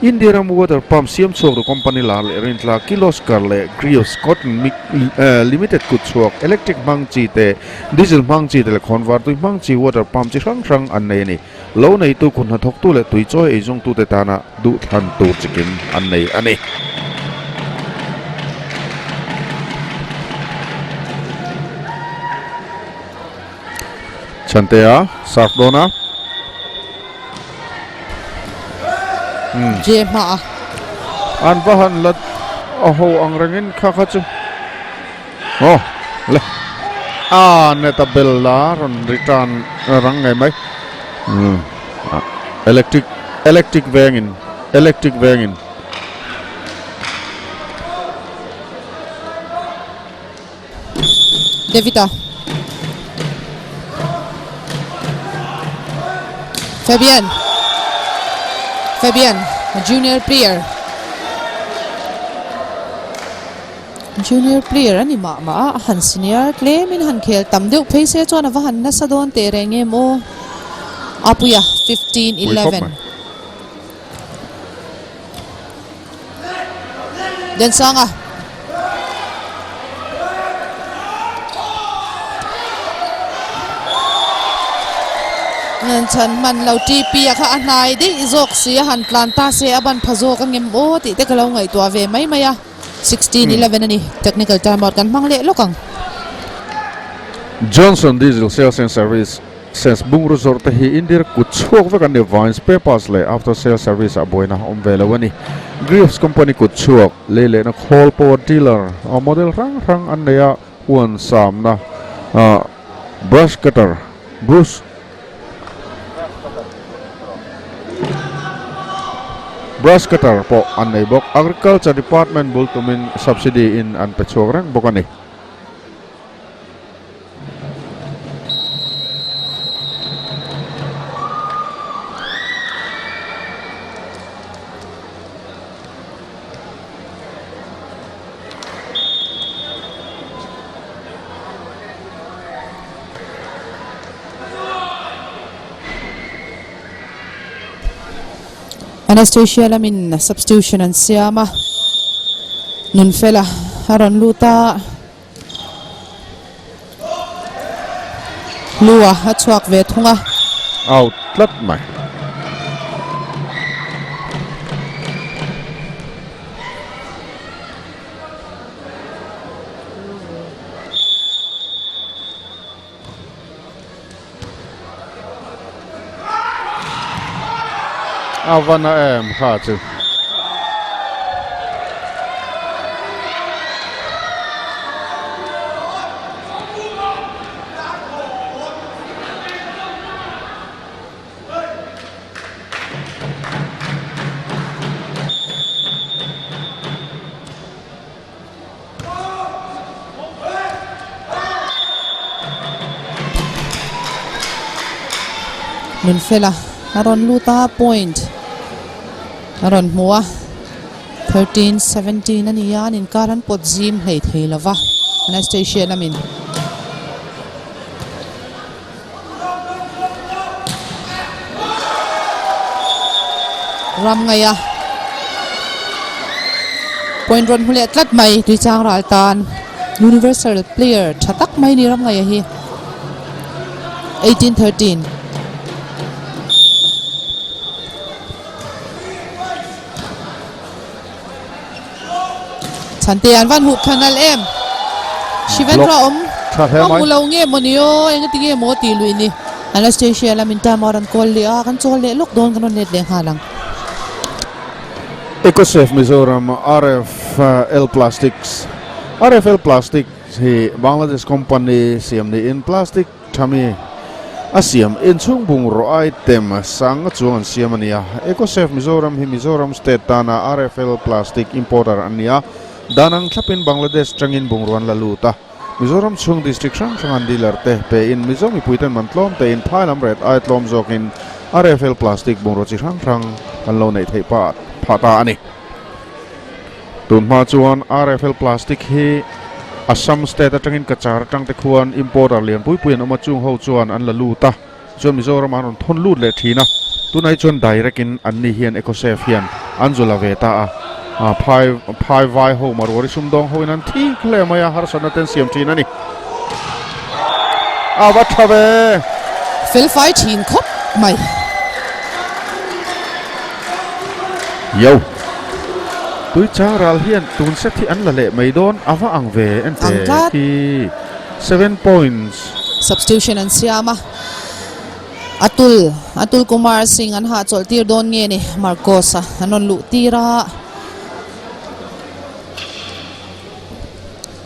India ram water pump siam chhuak tu company lar leh rintla Kirloskar leh Greaves Cotton Limited kut chhuak electric hmang chi te, diesel hmang chi te leh khawnvar tui hmang chi water pump chi hrang hrang an nei a ni. Lo neitu kut hnathawktu leh tui chawi eizawngtu te tana duhthlan tur chikim an nei a ni. Chhantea serve dawn a. Je hma a. An va han la a ho ang rengin kha kha chu. Aw le. A net a bel la rawn return rang ngei mai. Electric electric vengin electric vengin. David-a Fabian Fabian a junior player junior player a ni mah mah a a han senior tlemin han khel tam deuh phei se chuan a va han nasa dawn teh reng em aw Apuia 15-11 Densanga Chhan hman lo TP a kha a hnai daih zawk si a han tlan ta se a ban pha zawk angem aw tih te ka lo ngaihtuah ve mai mai a. 16 11 a ni. Technical time out kan hmang leh lawk ang. Johnson Diesel Sales and Service Sales bungraw zawrh te hi India kut chhuak vek an ni. Vines Papers leh After Sales Service ah buaina a awm ve lo a ni. Greaves Company kut chhuak lei lehna khawl power tiller model hrang hrang an nei a, huan samna brush cutter, brush Brush cutter pawh an nei bawk. Agriculture Department bul tumin subsidy in an pe chhuak reng bawk a ni. Anastasia lamin substitution an siam a, Nunfela a rawn lut a, Lua a chhuak ve thung a. Out tlat mai. A va na em kha chu. Nunfela a rawn lut a point a rawn hmu a 13 17 a ni a an inkar an pawt zim hlei thei lo va Anastasia lamin. Ram ngaih a point rawn hmu leh tlat mai Tuichang ral tan universal player tha tak mai ni ram ngaih a hi 18-13. Chhante an van huh tha nalh em. Shivendra awm a hmu lo nge maw ni aw engati nge maw tih luih ni. Anastasia lamin time out an call leh a kan chawl leh lawk dawn kan rawn let leh nghal ang. Ecosafe Mizoram RFL Plastics RFL Plastics hi Bangladesh company siam niin plastic Thami a siam inchhung bungraw item sang a chuang an siam a ni a. Ecosafe Mizoram hi Mizoram state tana RFL plastic importer an ni a. Dan ang thlapin Bangladesh tangin bungraw an la lut a. Mizoram chhung district hrang hrang an dealer te pein Mizo mipuiten man tlawm tein phai lam ret ai tlawm zawkin RFL plastic bungraw chi hrang hrang kan lo neih theih pah phah ta a ni. Tun hma chuan RFL plastic hi Assam state atangin Cachar atang te khuan importer lian pui pui an awm a, chung ho chuan an la lut a, chuan Mizoram an rawn thawn lut leh thin a, tunah hi chuan direct in an ni hian Ecosafe hian an zu la ve ta a, phai phai vai ho Marwari sumdawng ho in an thik hle mai a, harsatna te an siam thin a ni. A va tha ve! Fel fai thin khawp mai. Yo! Tui chang ral hian tun set hi an la leh mai dawn a va ang ve en Ang teh tlat. khi seven points. Substitution an siam a, Atul, Atul Kumar Singh an hahchawlh tir dawn nge ni Marcos a an rawn luh tir a.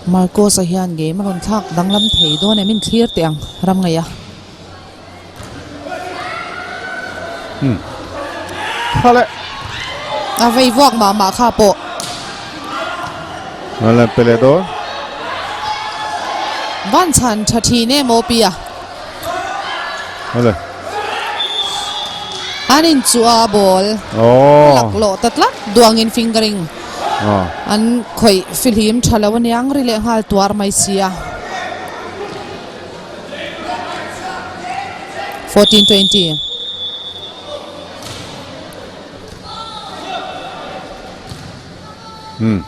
Marcos a hian game a rawn thlak danglam thei dawn em inthlir teh ang ram ngaih a. Hmm. Thale. A vei vuak mah mah kha pawh. Ala pele do. Van chhan tha thin em aw pia. Ale. An in chu a ball. Oh. Lak lo ta tlat duangin fingering. Oh. An khoi fihlim tha lo aniang ri leh nghal tuar mai sia. 14-20. Hmm.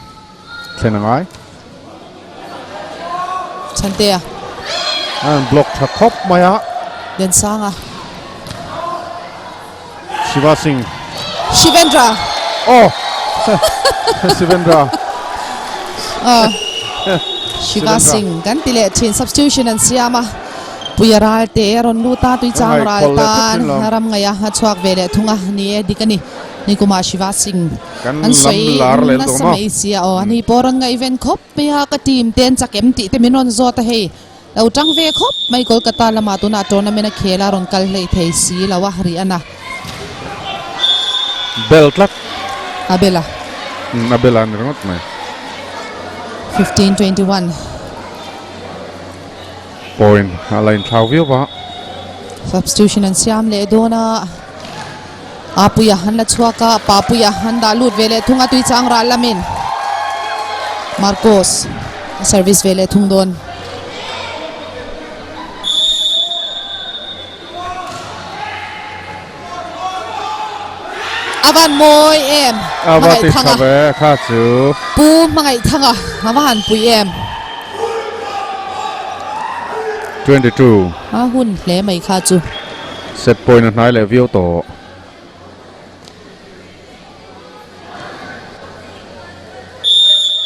Thlen angai. Chhantea. An block tha khawp mai a. Liansanga. Shiva Singh. Shivendra. Oh! Shivendra. Ah. Shiva Singh kan ti leh thin substitution an siam a. Puia ral te a rawn lut a tuichang ral tan ram ngaih a chhuak ve leh thung a ni e dik a ni. Nikuma Shiva Singh an sawi nasa mai sia aw ani pawh rawn ngaihven khawp mai a ka team te an chak em tih te min rawn zawt a hei. Lo tang ve khawp mai Kolkata lamah tunah tournament a khel a rawn kal hlei thei si lo a ri a na. Bel tlat. A bel a. Umm a bel a ni ringawt mai. 15-21. Point a la inthlau viau va. Substitution an siam leh dawn a. Apuia an la chhuak a, Papuia an dah lut ve leh thung a, tui chang ral lamin Marcos a service ve leh thung dawn. A van mawi em Hmangaih Thanga. Pu Hmangaih Thanga a va han pui em. 22. A hun hle mai kha chu. Set point a hnai leh viau tawh.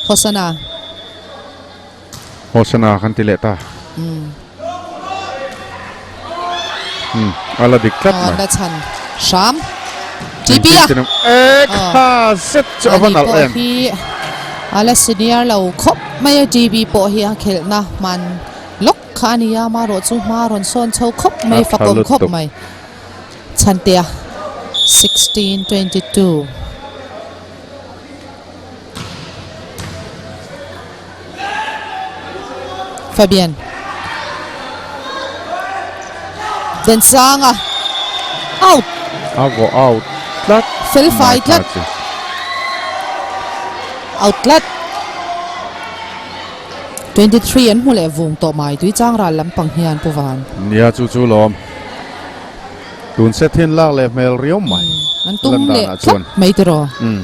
Hosana. Hosana kan ti leh ta. Um a la dik tlat mai. La chhan hram. TP a. E kha zet chu a va nalh em. Ani pawh hi a la senior lo khawp mai a TB pawh hi a khelhna hman lawk. Kha a nia, amarawh chu hma rawn sawn chho khawp mai, fakawm khawp mai. Chhantea, 16-22. Fabian. Densanga. Out. A vaw out tlat. Fel fai tlat. Out tlat. 23 an hmu leh vung tawh mai tui chang ral lampang hian Pu Van. Nia chu chu lawm. Tun set hian lak leh hmel riau mai. An tum leh tlat mai tiraw. Umm.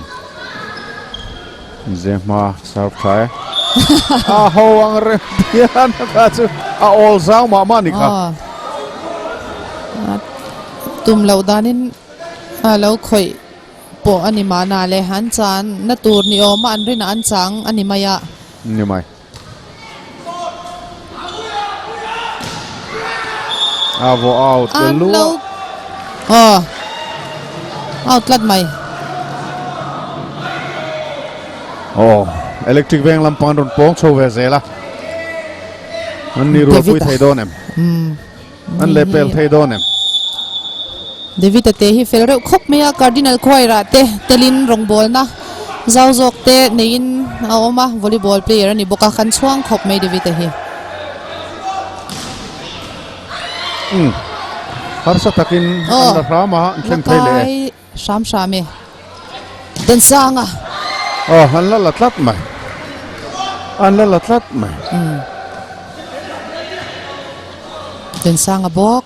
Ze hma serve tha e. A ho ang reng hian kha chu a awl zau mah mah ni kha. Tum loh danin a lo khawih. Pawh a ni mahna le, an chan na tur ni awm a an rinah an chang a ni mai a. Ni mai. A vaw out An lo aw out tlat mai. Aw electric veng lampang an rawn pawng chho ve zel a. An ni rualpui thei dawn em? An leh pel thei dawn em? David-a te hi fel reuh khawp mai a, Cardinal Choir-ah te telin rawngbawlna zau zawk te neiin a awm a, volleyball player a ni bawk a, kan chhuang khawp mai David-a hi. Umm, harsa takin an la hram a, an thlen thei leh e. Hram hram e. Densanga. Aw, an la la tlat mai. An la la tlat mai. Umm. Densanga bawk.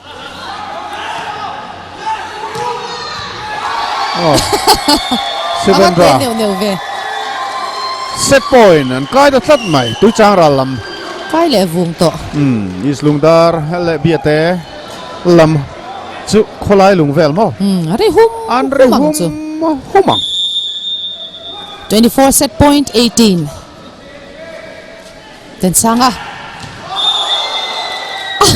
Aw. Sivendra. A va neuh neuh ve. Set point an kai ta tlat mai. Tuichang ral lam. Kai leh vung tawh. Umm, East Lungdar leh Biate lam. Chu khawlai lung vel maw? Umm, a ri hum An ri hum ang chu. hum hum ang. 24 set point 18. Tensanga.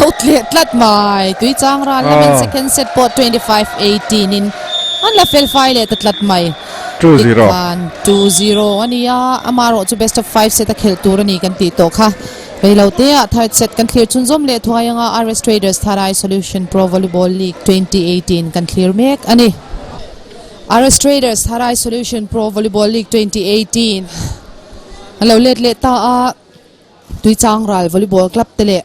Out leh tlat mai. Tui chang ral lamin Ah. second set pawh 25-18 in an la fel fai leh ta tlat mai. 2-0. Tikhan 2-0 a ni a, amarawh chu best of 5 set a khelh tur a ni kan tih tawh kha. Reiloteah third set kan thlir chhunzawm leh thuai anga RS Traders Tharai Solution Pro Volleyball League 2018 kan thlir mek a ni. RS Traders Tharai Solution Pro Volleyball League 2018 an lo let leh ta a, Tuichang Ral Volleyball Club te leh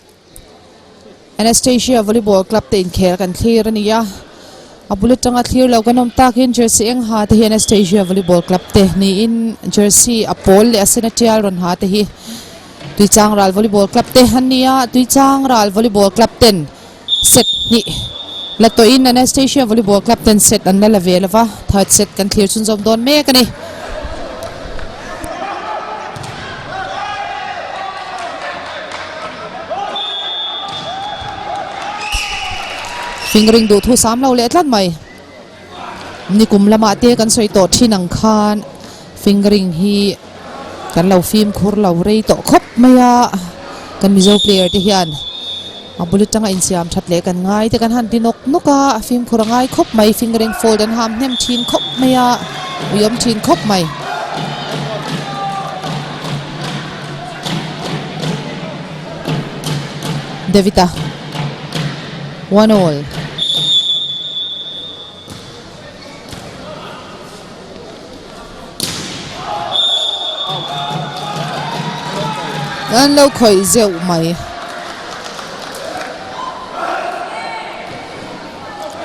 Anastasia Volleyball Club te inkhel kan thlir a ni a. A bul atanga thlir lo kan awm takin jersey eng ha te hi Anastasia Volleyball Club te niin jersey a pawl leh a sen a tial rawn ha te hi Tuichang Ral Volleyball Club te an ni a. Tuichang Ral Volleyball Club ten set hnih la tawhin Anastasia Volleyball Club ten set an la la ve lova, third set kan thlir chhunzawm dawn mek a ni. Fingering duh thu sam lo leh tlat mai. Nikum lamah te kan sawi tawh thin ang khan fingering hi kan lo fimkhur lo rei tawh khawp mai a, kan Mizo player te hian a bul atanga insiam that leh kan ngai te kan han ti nawk nawk a, a fimkhur a ngai khawp mai, fingering fold an ham hnem thin khawp mai a, uiawm thin khawp mai. David-a one all. An lo khawih zeuh mai.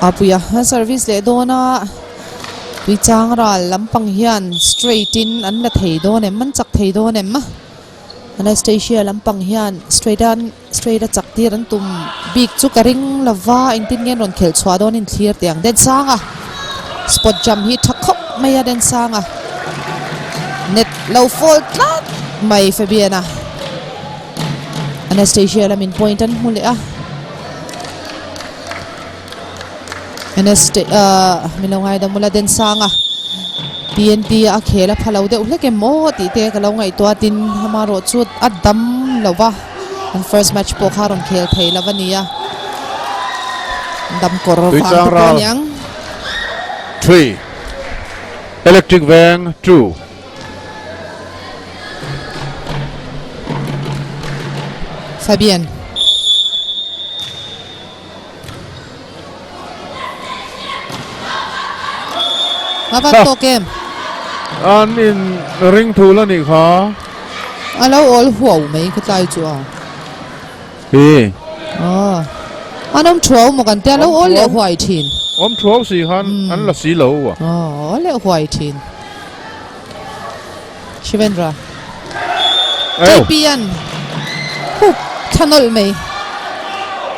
Apuia a service leh dawn a, Tuichang ral lampang hian straight in an la thei dawn em, an chak thei dawn em? Anastasia lampang hian straight an straight a chak tir an tum bik chu ka ring lova engtin nge an rawn khelh chhuah dawn in thlir teh ang Densanga spot jump hi tha khawp mai a Densanga net lo fall tlat mai Fabian-a Anastasia lamin point an hmu leh a Anastasia min lo ngaidam ula Densanga TNT a khel a pha lo deuh hlek em aw tih te ka lo ngaihtuah tin amaherawh chu a dam lo va an first match pawh kha a rawn khel thei lo a ni a dam kawr vang te pawh a niang. 3 Electric Veng 2. Fabian. A van tawk em? An in ring thul a nih kha. A lo awl huau mai ka tlai chu a. Hi. Aw. An awm thuau maw kan tia a lo awl leh huai thin. Awm thuau si khan an la si lo a. Aw awl leh huai thin. Shivendra. JP-a'n hup thla nawlh mai.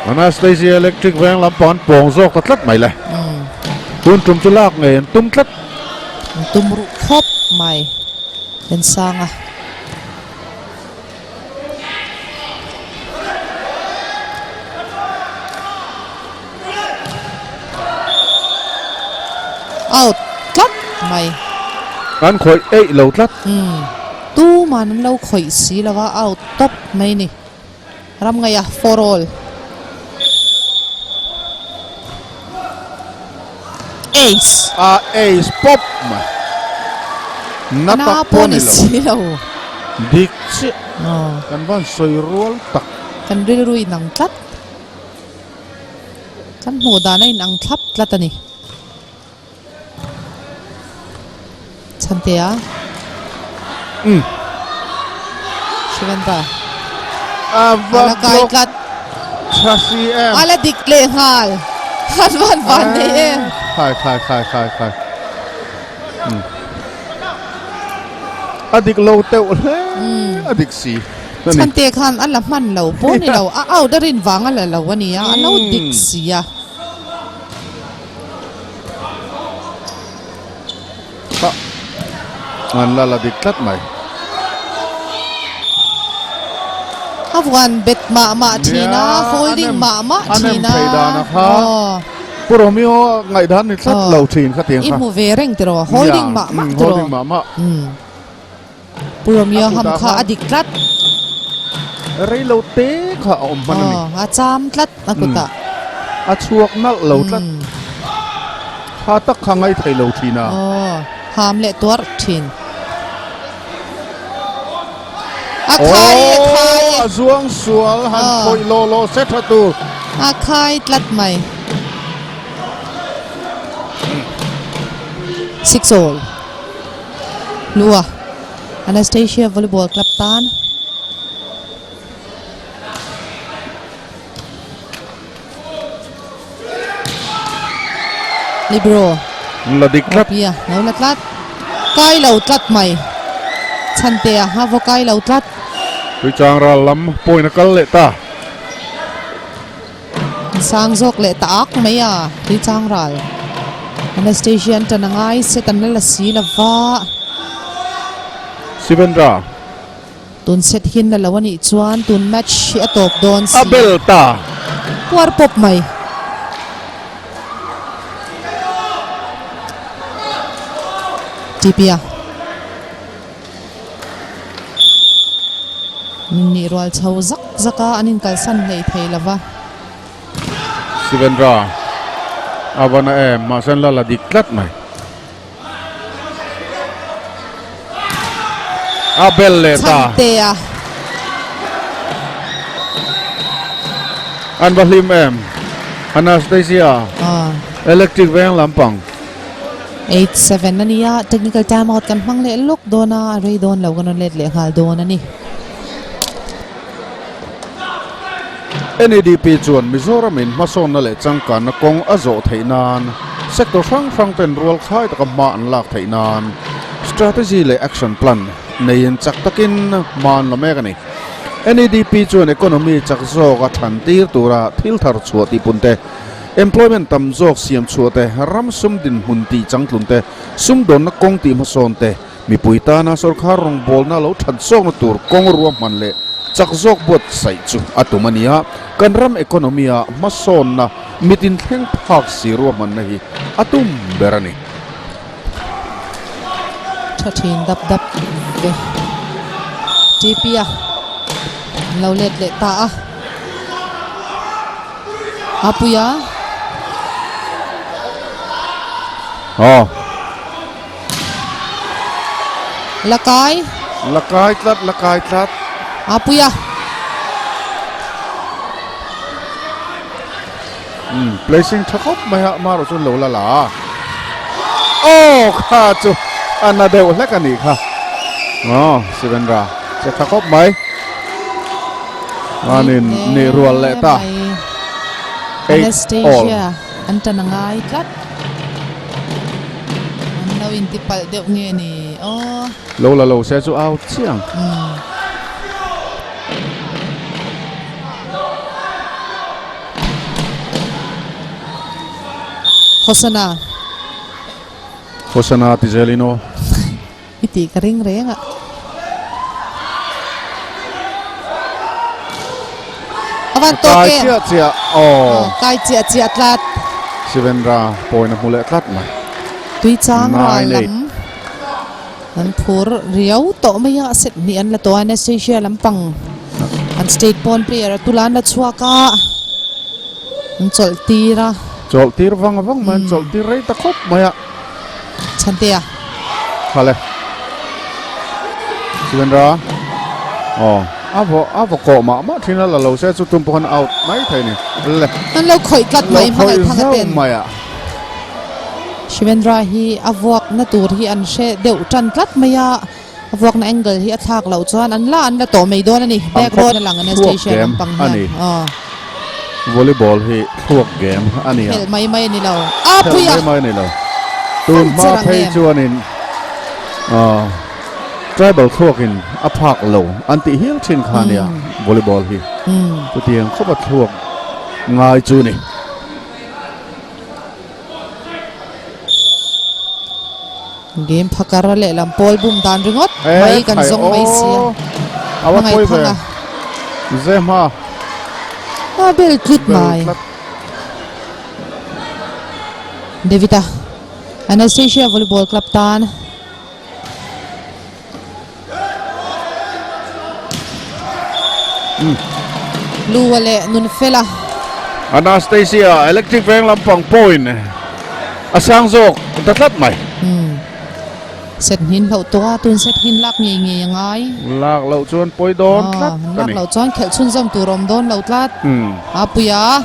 Anastasia Electric veng lampang an pawng zawk ta tlat mai le. Tun tum chu lak ngei an tum tlat. An tum ruh khawp mai. Lensanga. Out tlat mai. An khawih eih lo tlat. Umm tuman an lo khawih si lo a out tawp mai ni. Ram ngaih a for all. Ace. A ace pawp mai. Na tak pawh ni lo. Dik chiah. Kan van sawi rual tak. Kan rilru inang tlat. Kan hmuh dan a inang thlap tlat a ni. Chhantea. Umm. Shivendra. A va Ala kai tlat. Tha si em. Ala dik leh nghal. Han van van nei em. Khai khai khai khai khai. Umm. A dik lo teuh hle. A dik si. Chhante khan a la hman lo pawh ni lo, a out a rin vang a la lo a nia, a lo dik si a. An la la dik tlat mai. A vuan bet mah mah thin a, holding mah mah thin a. A nem thei dan a kha. Pu Romeo ngaihdan ni tlat lo thin kha tiang kha. I hmu ve reng tiraw, holding mah mah tiraw. Holding mah mah. Pu Romeo ham kha a dik tlat. Rei lo te kha a awm hman a ni. Aw, a cham tlat a kutah. A chhuak nalh lo tlat. Kha tak kha ngai thei lo thin a. Aw, ham leh tuarh thin. A khai a khai. Aw, a zuang sual han khawih law law se tha tur. A khai tlat mai. 6 all. Lua Anastasia Volleyball Club tan Libero La dik tlat. Ropia lo la tlat. Kai lo tlat mai. Chhantea a vaw kai lo tlat. Tuichang ral lam point a kal leh ta. Sang zawk leh ta ak mai a, Tuichang ral. Anastasia an tan a ngai set an la la si lo va. Sivendra. Tun set hian la lo a nih chuan tun match hi a tawp dawn si. A bel ta. Puar pawp mai. TP-a nih rual chho zak zak a, an inkalsan hlei thei lo va. Sivendra a va na em, mahse an la la dik tlat mai. A bel leh ta. Chhantea. An va hlim em. Anastasia. Ah. Electric veng lampang. 8-7 a nia, technical time out kan hmang leh lawk dawn a, a rei dawn lo kan rawn let leh nghal dawn a ni. NEDP chuan Mizoramin hmasawnna leh changkanna kawng a zawh theih nan sector hrang hrang ten rual khai taka hma an lak theih nan strategy leh action plan neiin chak takin hma an la mek a ni. NEDP chuan economy chak zawk a than tir tura thil thar chhuah tih pun te, employment tam zawk siam chhuah te, ram sum dinhmun tih changtlun te, sumdawnna kawng tih hmasawn te, Mipui tana sorkar rawngbawlna lo that zawkna tur kawng ruahman leh chak zawk buatsaih chu a tum a ni a, kan ram economy-a hmasawnna mitin thleng phak si ruahmanna hi a tum ber a ni. Tha thin dap dap ve TP-a an lo let leh ta a, Apuia. Aw. Lakai. Lakai tlat, lakai tlat. A pui a. Um, placing tha khawp mai a, marawh chuan lo la la a. Aw, kha chu a na deuh hlek a nih kha. Aw, Sivendra, che tha khawp mai. Manin ni rual leh ta. Anastasia an tan a ngai tlat. An lo inti palh deuh nge ni aw. Lo la lo se chu au chiang. Hosana. Hosana ti zelin aw. I tih ka ring reng a. A van tawk em? Kai chiah chiah aw. Kai chiah chiah tlat. Sivendra pawhin a hmu leh tlat mai. Tui chang ral lam an phur riau tawh mai a, set hnih an la tawh a, Anastasia lampang an state pawn player a tula an la chhuak a, an chawlh tir a. Chawlh tir vang vang mai, an chawlh tir rei ta khawp mai a. Chhantea. Khale. Sivendra. Aw, a vaw a vaw kawh mah mah thin a la lo se chu tum pawh khan out mai thei ni. Le. An lo khawih tlat mai hmangaih thang a ten. Mai a. Sivendra hi a vuak na tur hi an hre deuh tan tlat mai a. A vuak na angle hi a thlak loh chuan an la an la tawh mai dawn a ni. Back road a lang Anastasia lampang hian. Aw. Volleyball hi thluak game a ni a. Khelh mai mai a ni lo. A pui a. Khelh mai mai a ni lo. Tun hma phei chuanin tribal thluakin a phak lo an tih hial thin kha a nia volleyball hi. Chutiang khawpa thluak ngai chu ni. Game phakar a lehlam pawl bum dan ringawt mai kan zawng mai sia. Hmangaih thang a. Zehma. A bel tlut mai. David-a Anastasia Volleyball Club tan. Lua leh Nunfela. Anastasia Electric Veng lampang point a sang zawk ta tlat mai. Set hnin hloh tawh a, tun set hnin lak ngei ngei a ngai. Lak loh chuan pawi dawn tlat a ni. Lak loh chuan khelh chhunzawm tur a awm dawn lo tlat. A puia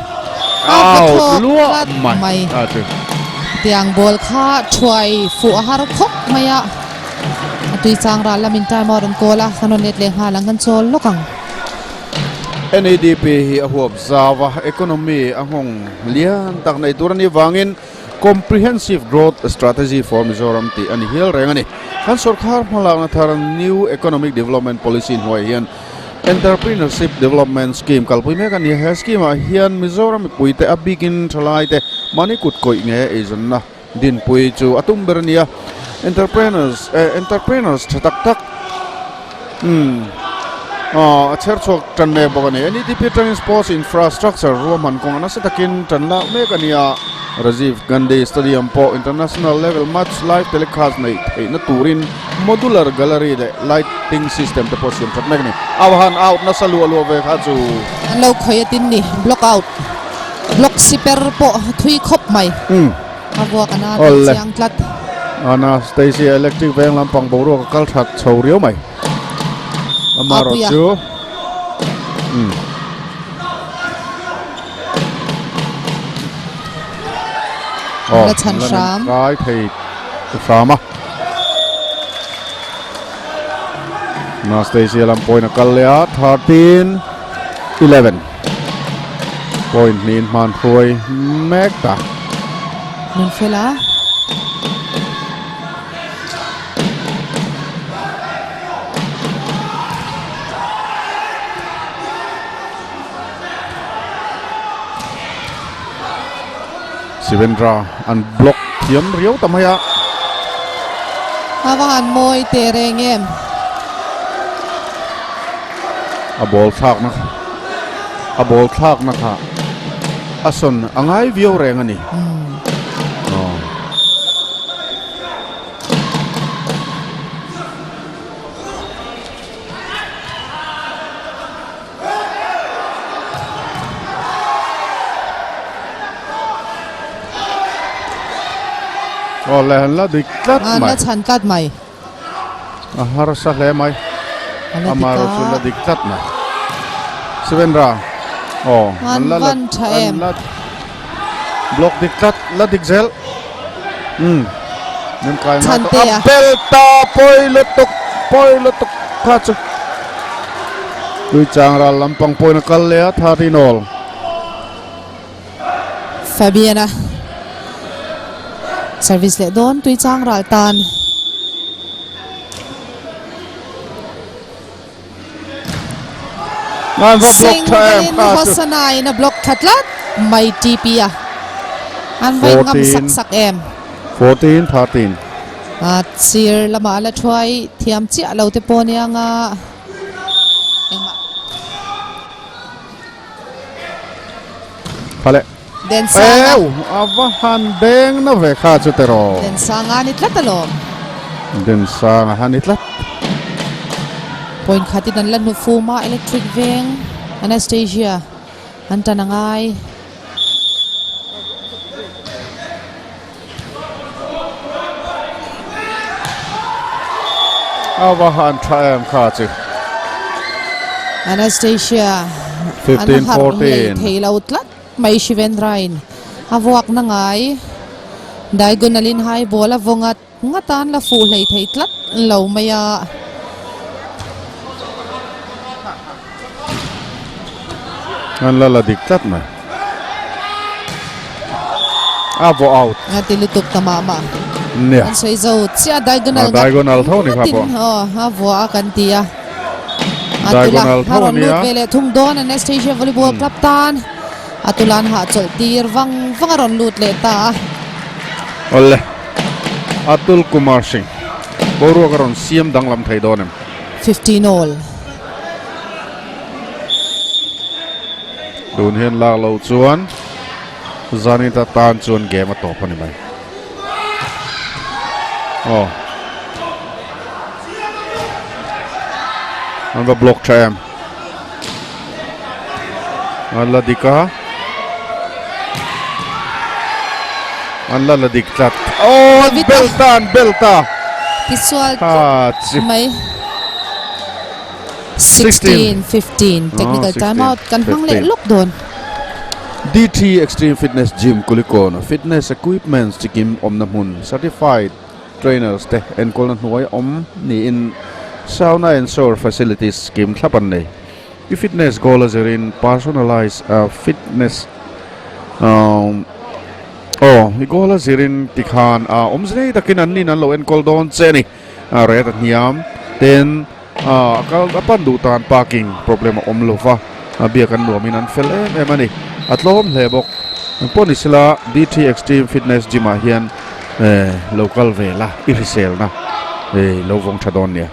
a va thawk tlat mai. Tiang ball kha thuai fuh a har khawp mai a. A tui chang ral lamin time out an kawl a, kan rawn let leh nghal ang, kan chawl lawk ang. NEDP hi a huap zau a, economy a nghawng lian tak nei tur a nih vangin Comprehensive Growth Strategy for Mizoram tih a ni hial reng a ni. Kan sorkar hmalakna thar New Economic Development Policy hnuaiah hian Entrepreneurship Development Scheme kalpui mek a ni a, he scheme ah hian Mizoram mipuite a bikin thalaite mahni kut kawih nge eizawnna Dinpui chu a tum ber a nia. Entrepreneurs eh entrepreneurs tha tak tak umm A chher chhuak tan mek bawk a ni. NEDP atangin Sports Infrastructure ruahman kawng a nasa takin tan lak mek a ni a. Rajiv Gandhi Stadium pawh international level match live telecast neih theihna turin modular gallery leh lighting system te pawh siam that mek a ni. Au han out nasa luah luah ve kha chu. An lo khawi a tin ni, block out, block siper pawh thui khawp mai. A vuak a na tih chiang tlat. Anastasia Electric veng lampang boruak a kal that chho riau mai. Amarawh chu umm. Aw La chhan hram. Kai thei hram a. Anastasia lam point a kal leh a 13 11 point hnih hman hruai mek ta. Nun fela. Sivendra an block thiam riau ta mai a. A va han mawi teh reng em. A ball thlakna a ball thlakna kha a sawn a ngai viau reng a ni. Aw le an la dik tlat mai. An la chhan tlat mai. A harsa hle mai. Amarawh chu la dik tlat mai. Sivendra. Aw an la van tha em. An la block dik tlat la dik zel. Umm min kai ngai tawh. A bel ta pawi lutuk pawi lutuk kha chu. Tui chang ral lampang pawhin a kal leh a 13 all. Fabiana service leh dawn tui chang ral tan. An va block tha em Singlein kha chu. Hosana-in a block tha tlat mai TP a. An va in ngam sak sak em. 14 13. A sir lamah a la thuai thiam chiah lo te pawh nia nga engmah. Phale. Densanga. Eu, a va han beng na ve kha chu te rawh. Densanga a ni tlat alawm. Densanga a ni tlat. Point khatin an la hnu fum a, Electric Veng, Anastasia an tan a ngai. A va han tha em kha chu. Anastasia an harh hlei thei lo tlat mai Shivendrain a vuak na ngai. Diagonal in high ball a vaw ngat ngat a an la fuh hlei thei tlat lo mai a. An la la dik tlat mai. A vaw out. A ti lutuk ta mah mah. Nia. An sawi zo chiah diagonal A diagonal tho ni kha pawh. Aw a vua a kan ti a. A Diagonal tula tho a rawn ania. lut ve leh thung dawn Anastasia volleyball club tan. A tula an hahchawlh tir vang vang a rawn lut leh ta a. Awle. Atul Kumar Singh. Boruak a rawn siam danglam thei dawn em? 15 all. Tun hian lak loh chuan Zanita tan chuan game a tawp a ni mai. Aw. An va block tha em. An la dik a. An la la dik tlat. Aw an bel ta an bel ta. Tisual mai. 16 15 technical time out kan hmang leh lawk dawn. DT Extreme Fitness Gym Kulikawn fitness equipments chikim awmna hmun certified trainers te enkawlna hnuai awm niin sauna and shower facilities kim thlap an nei. I fitness goal a zirin personalize fitness aw i goal a zirin tikhan awmze nei takin an nin an lo enkawl dawn che a ni. A ret a hniam ten a kal a pan duh tan parking problem a awm lo va, a biak an nuamin an fel em em a ni. A tlawm hle bawk. Engpawh ni sela DT Extreme Fitness Gym ah hian lo kal ve la i hriselna lo vawng tha dawn nia.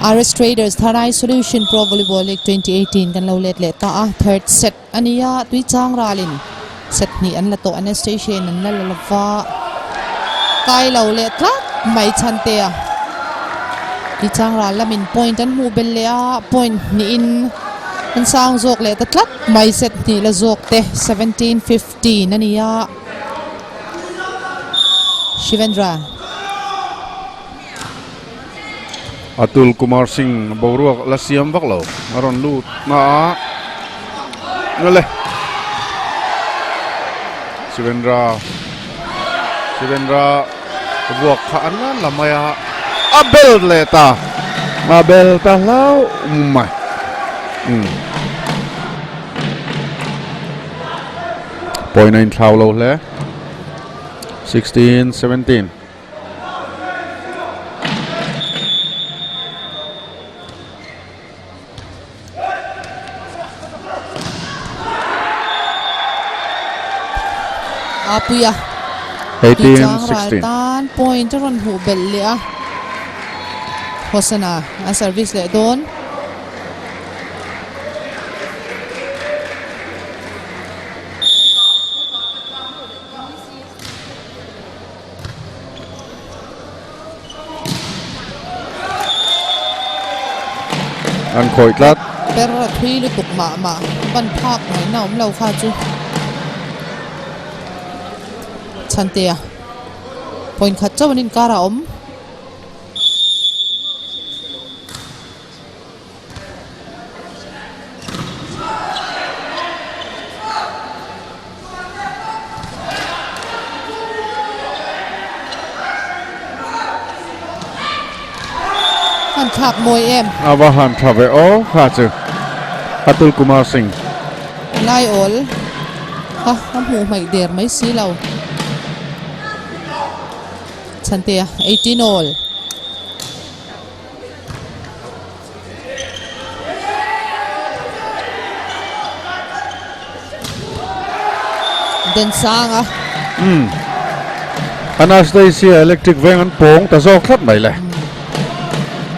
RS Traders Tharai Solution Pro Volleyball League 2018 kan lo let leh ta a, third set a ni a, tui chang ralin set hnih an la tawh Anastasia in an la la lova, kai lo leh tlat mai chhan te a, tui chang ral lamin point an hmuh belh leh a, point hnihin an sang zawk leh ta tlat mai set hnih la zawk te 17-15 a ni a, Shivendra. Atul Kumar Singh boruak la siam vak lo a rawn lut na a ngale Shivendra Shivendra vuak kha an nan la mai a a bel leh ta a bel ta hlau mai um point a inthlau lo hle 16 17. Apuia Tuichang ral tan point a rawn hmuh belh leh a, Hosana a service leh dawn. An khawih tlat. Per a thui lutuk mah mah ban phak ngaihna awm lo kha chu Chhantea point khat chauh an inkar a awm. Han thlak mawi em? A va han tha ve aw kha chu Atul Kumar Singh. Lai awl kha a hmuh hmaih der mai si lo. Chhantea 18 all. Densanga. Umm. Anastasia electric veng an pawng ta zawk tlat mai le.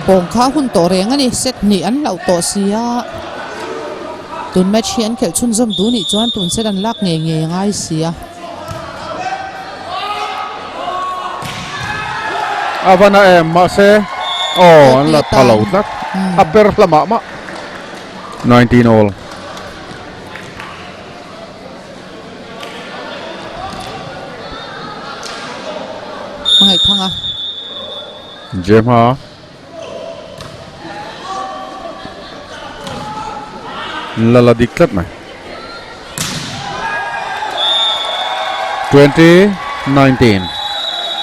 Pawng kha hun tawh reng a ni. Set hnih an hlauh tawh si a. Tun match hi an khelh chhunzawm duh nih chuan tun set an lak ngei ngei a ngai si a. A va na em mahse aw an la tha lo tlat a per hla mah mah 19 all. Hmangaih thang a. Jemha. La la dik tlat mai. 2019.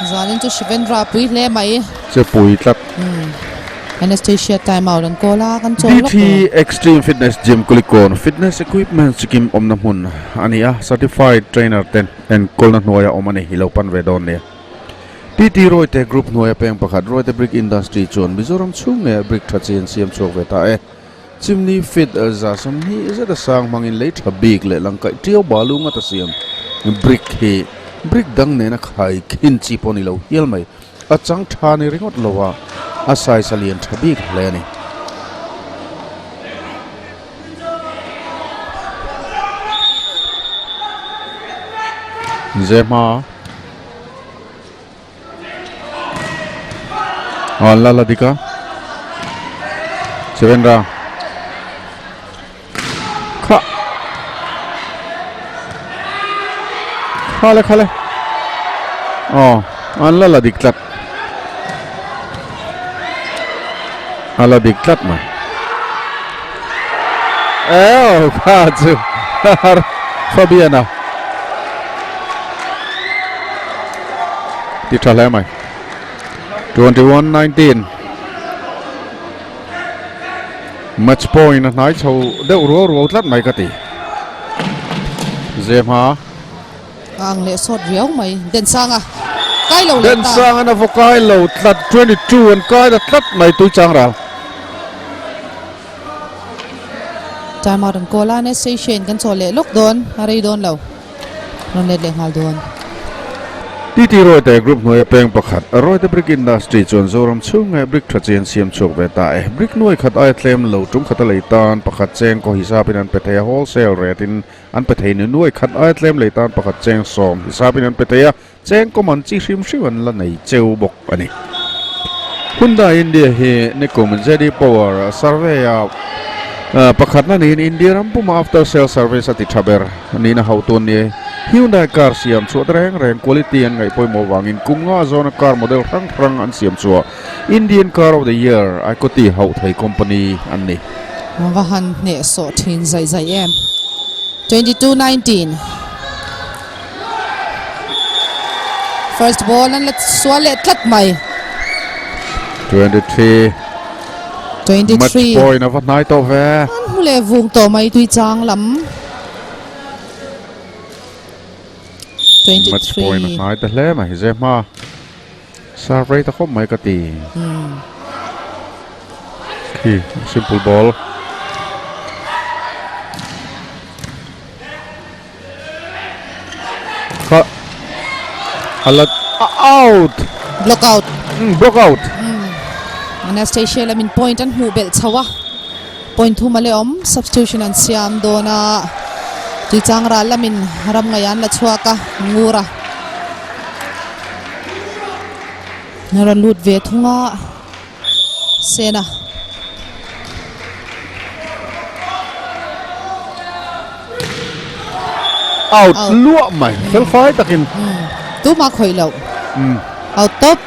Zanin chu Shivendra pui hle mai. Che pui tlat. Anastasia time out an call a kan chawl lawk DT Extreme Fitness Gym Kulikawn fitness equipment chikim awmna hmun a ni a, certified trainer ten enkawlna hnuaia awm a ni, i lo pan ve dawn nia. TT Royte Group hnuaia peng pakhat Royte Brick Industry chuan Mizoram chhung ngeiah brick tha chi an siam chhuak ve ta e. Chimney feet za sawmhnih zeta sang hmangin lei tha bik leh langkaih tiau balu ngata siam brick hi brick dang nena khai khin chi pawh ni lo hial mai. A chang tha ni ringawt lo a, a size a lian tha bik hle a ni. Zehma. Aw la la dik a Shivendra kha khale khale aw an la la dik tlat a la dik tlat mai eo kha chu Fabiana Ti tha hle mai. 21 19 Match point a hnai chho deuh ruau ruau tlat mai ka ti. Zehma. Ang leh sawt riau mai. Densanga kai lo leh ta. Densanga na vaw kai lo tlat 22 an kai ta tlat mai tui chang ral. Time out an call a, next station kan chaw leh lawk dawn a rei dawn lo. Rawn let leh nghal dawn. TT Rawite Group hnuaia peng pakhat, Rawite Brick Industry chuan Zoram chhung nge brick tha chi an siam chhuak ve ta e. Brick nuai khat aia tlem lo tum khata lei tan pakhat cheng kaw hisapin an pe thei a, wholesale rate in an pe thei ni. Nuai khat aia tlem lei tan pakhat cheng sawm hisapin an pe thei a, cheng kaw man chi hrim hrim an la nei cheu bawk a ni. Hyundai India hi nikum JD Power survey a pakhatna niin India ram puma after sale service a ti tha ber niin a hautu an ni. Hyundai car siam chhuah te reng reng quality an ngaih pawimawh vangin kum nga zawna car model hrang hrang an siam chhuah Indian Car of the Year Aikoti hauh thei company an ni. Va han hnehsawh thin zaih zaih em. 22 19. First ball an la sual leh tlat mai. 23 23 Match point a va hnai tawh ve. An hmu leh vung tawh mai tui chang lam. 23 Match point a hnai ta hle mai ze hma. Serve rei ta khawp mai ka ti. Khi simple ball. Kha ala out. Block out. Block out. Anastasia lamin point an hmuh belh chho a. Point thum a leh awm substitution an siam dawn a. Tuichang ral lamin ram ngaih an la chhuak a Ngura. Rawn lut ve thung a. Sena. Out luah mai fel fai takin. Tuma khawih loh. Out top.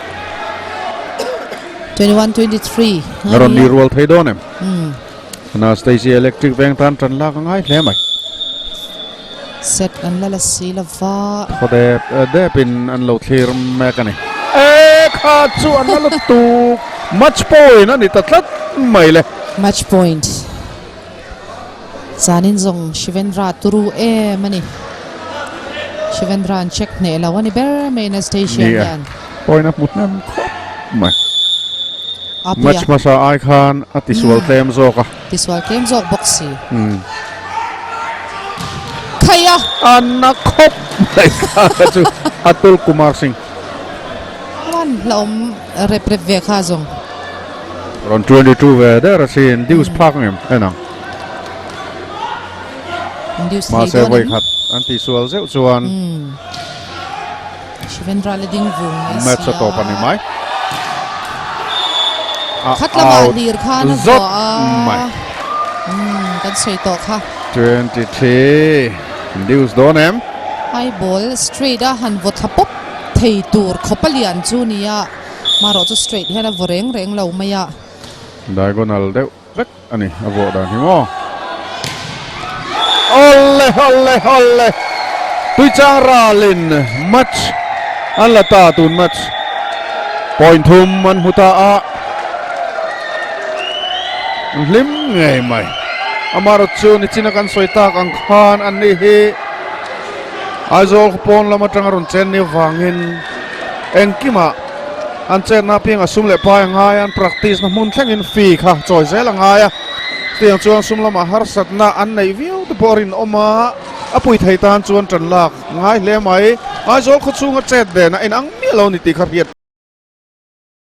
21 23. Rawn ni rual thei dawn em? Anastasia Electric veng tan tan lak a ngai hle mai. Set an la la si lova. Khaw dep dep in an lo thlir mek a ni. E kha chu an la lutuk match point a ni ta tlat mai le. Match point. Zanin zawng Shivendra turu em a ni. Shivendra an check hneh lo a ni ber mai Anastasia hian. Point a hmu hnem khawp mai. Match hmasa ai khan a tisual tlem zawk a. Tisual tlem zawk bawk si. Khai a! A na khawp mai kha kha chu Atul Kumar Singh. Avan hlauhawm rep rep ve kha zawng. Rawn 22 ve der a sin Deuce phak ang em en ang. Mahse vawikhat an tisual zeuh chuan. Shivendra le ding vung mai sia. Match a tawp a ni mai. A Khat lama out lir khan a zawt vuah a. mai. Umm kan sawi tawh kha. 23 News dawn em? High ball straight a han vaw thla pawp thei tur khawp a lian chu nia. Marawh chu straight hian a vaw reng reng lo mai a. Diagonal deuh vek a ni a vuah dan hi maw. Awle awle awle Tuichang ralin match an la ta tun match point thum an hmu ta a an hlim ngei mai amarawt chu nichina kan sawi tak ang khan an ni hi Aizawl khaw pawn lam atanga rawn chen ni avangin engkimah An chetna apiangah sum leh pai a ngai a, an practice na hmun thlengin fee kha chawi zel a ngai a. Chutiang chuan sum lamah harsatna an neih viau te pawh a rinawm a, a pui thei tan chuan tan lak ngai hle mai. Aizawl khaw chhunga chet ve na inang miah lo ni tih kha hriat.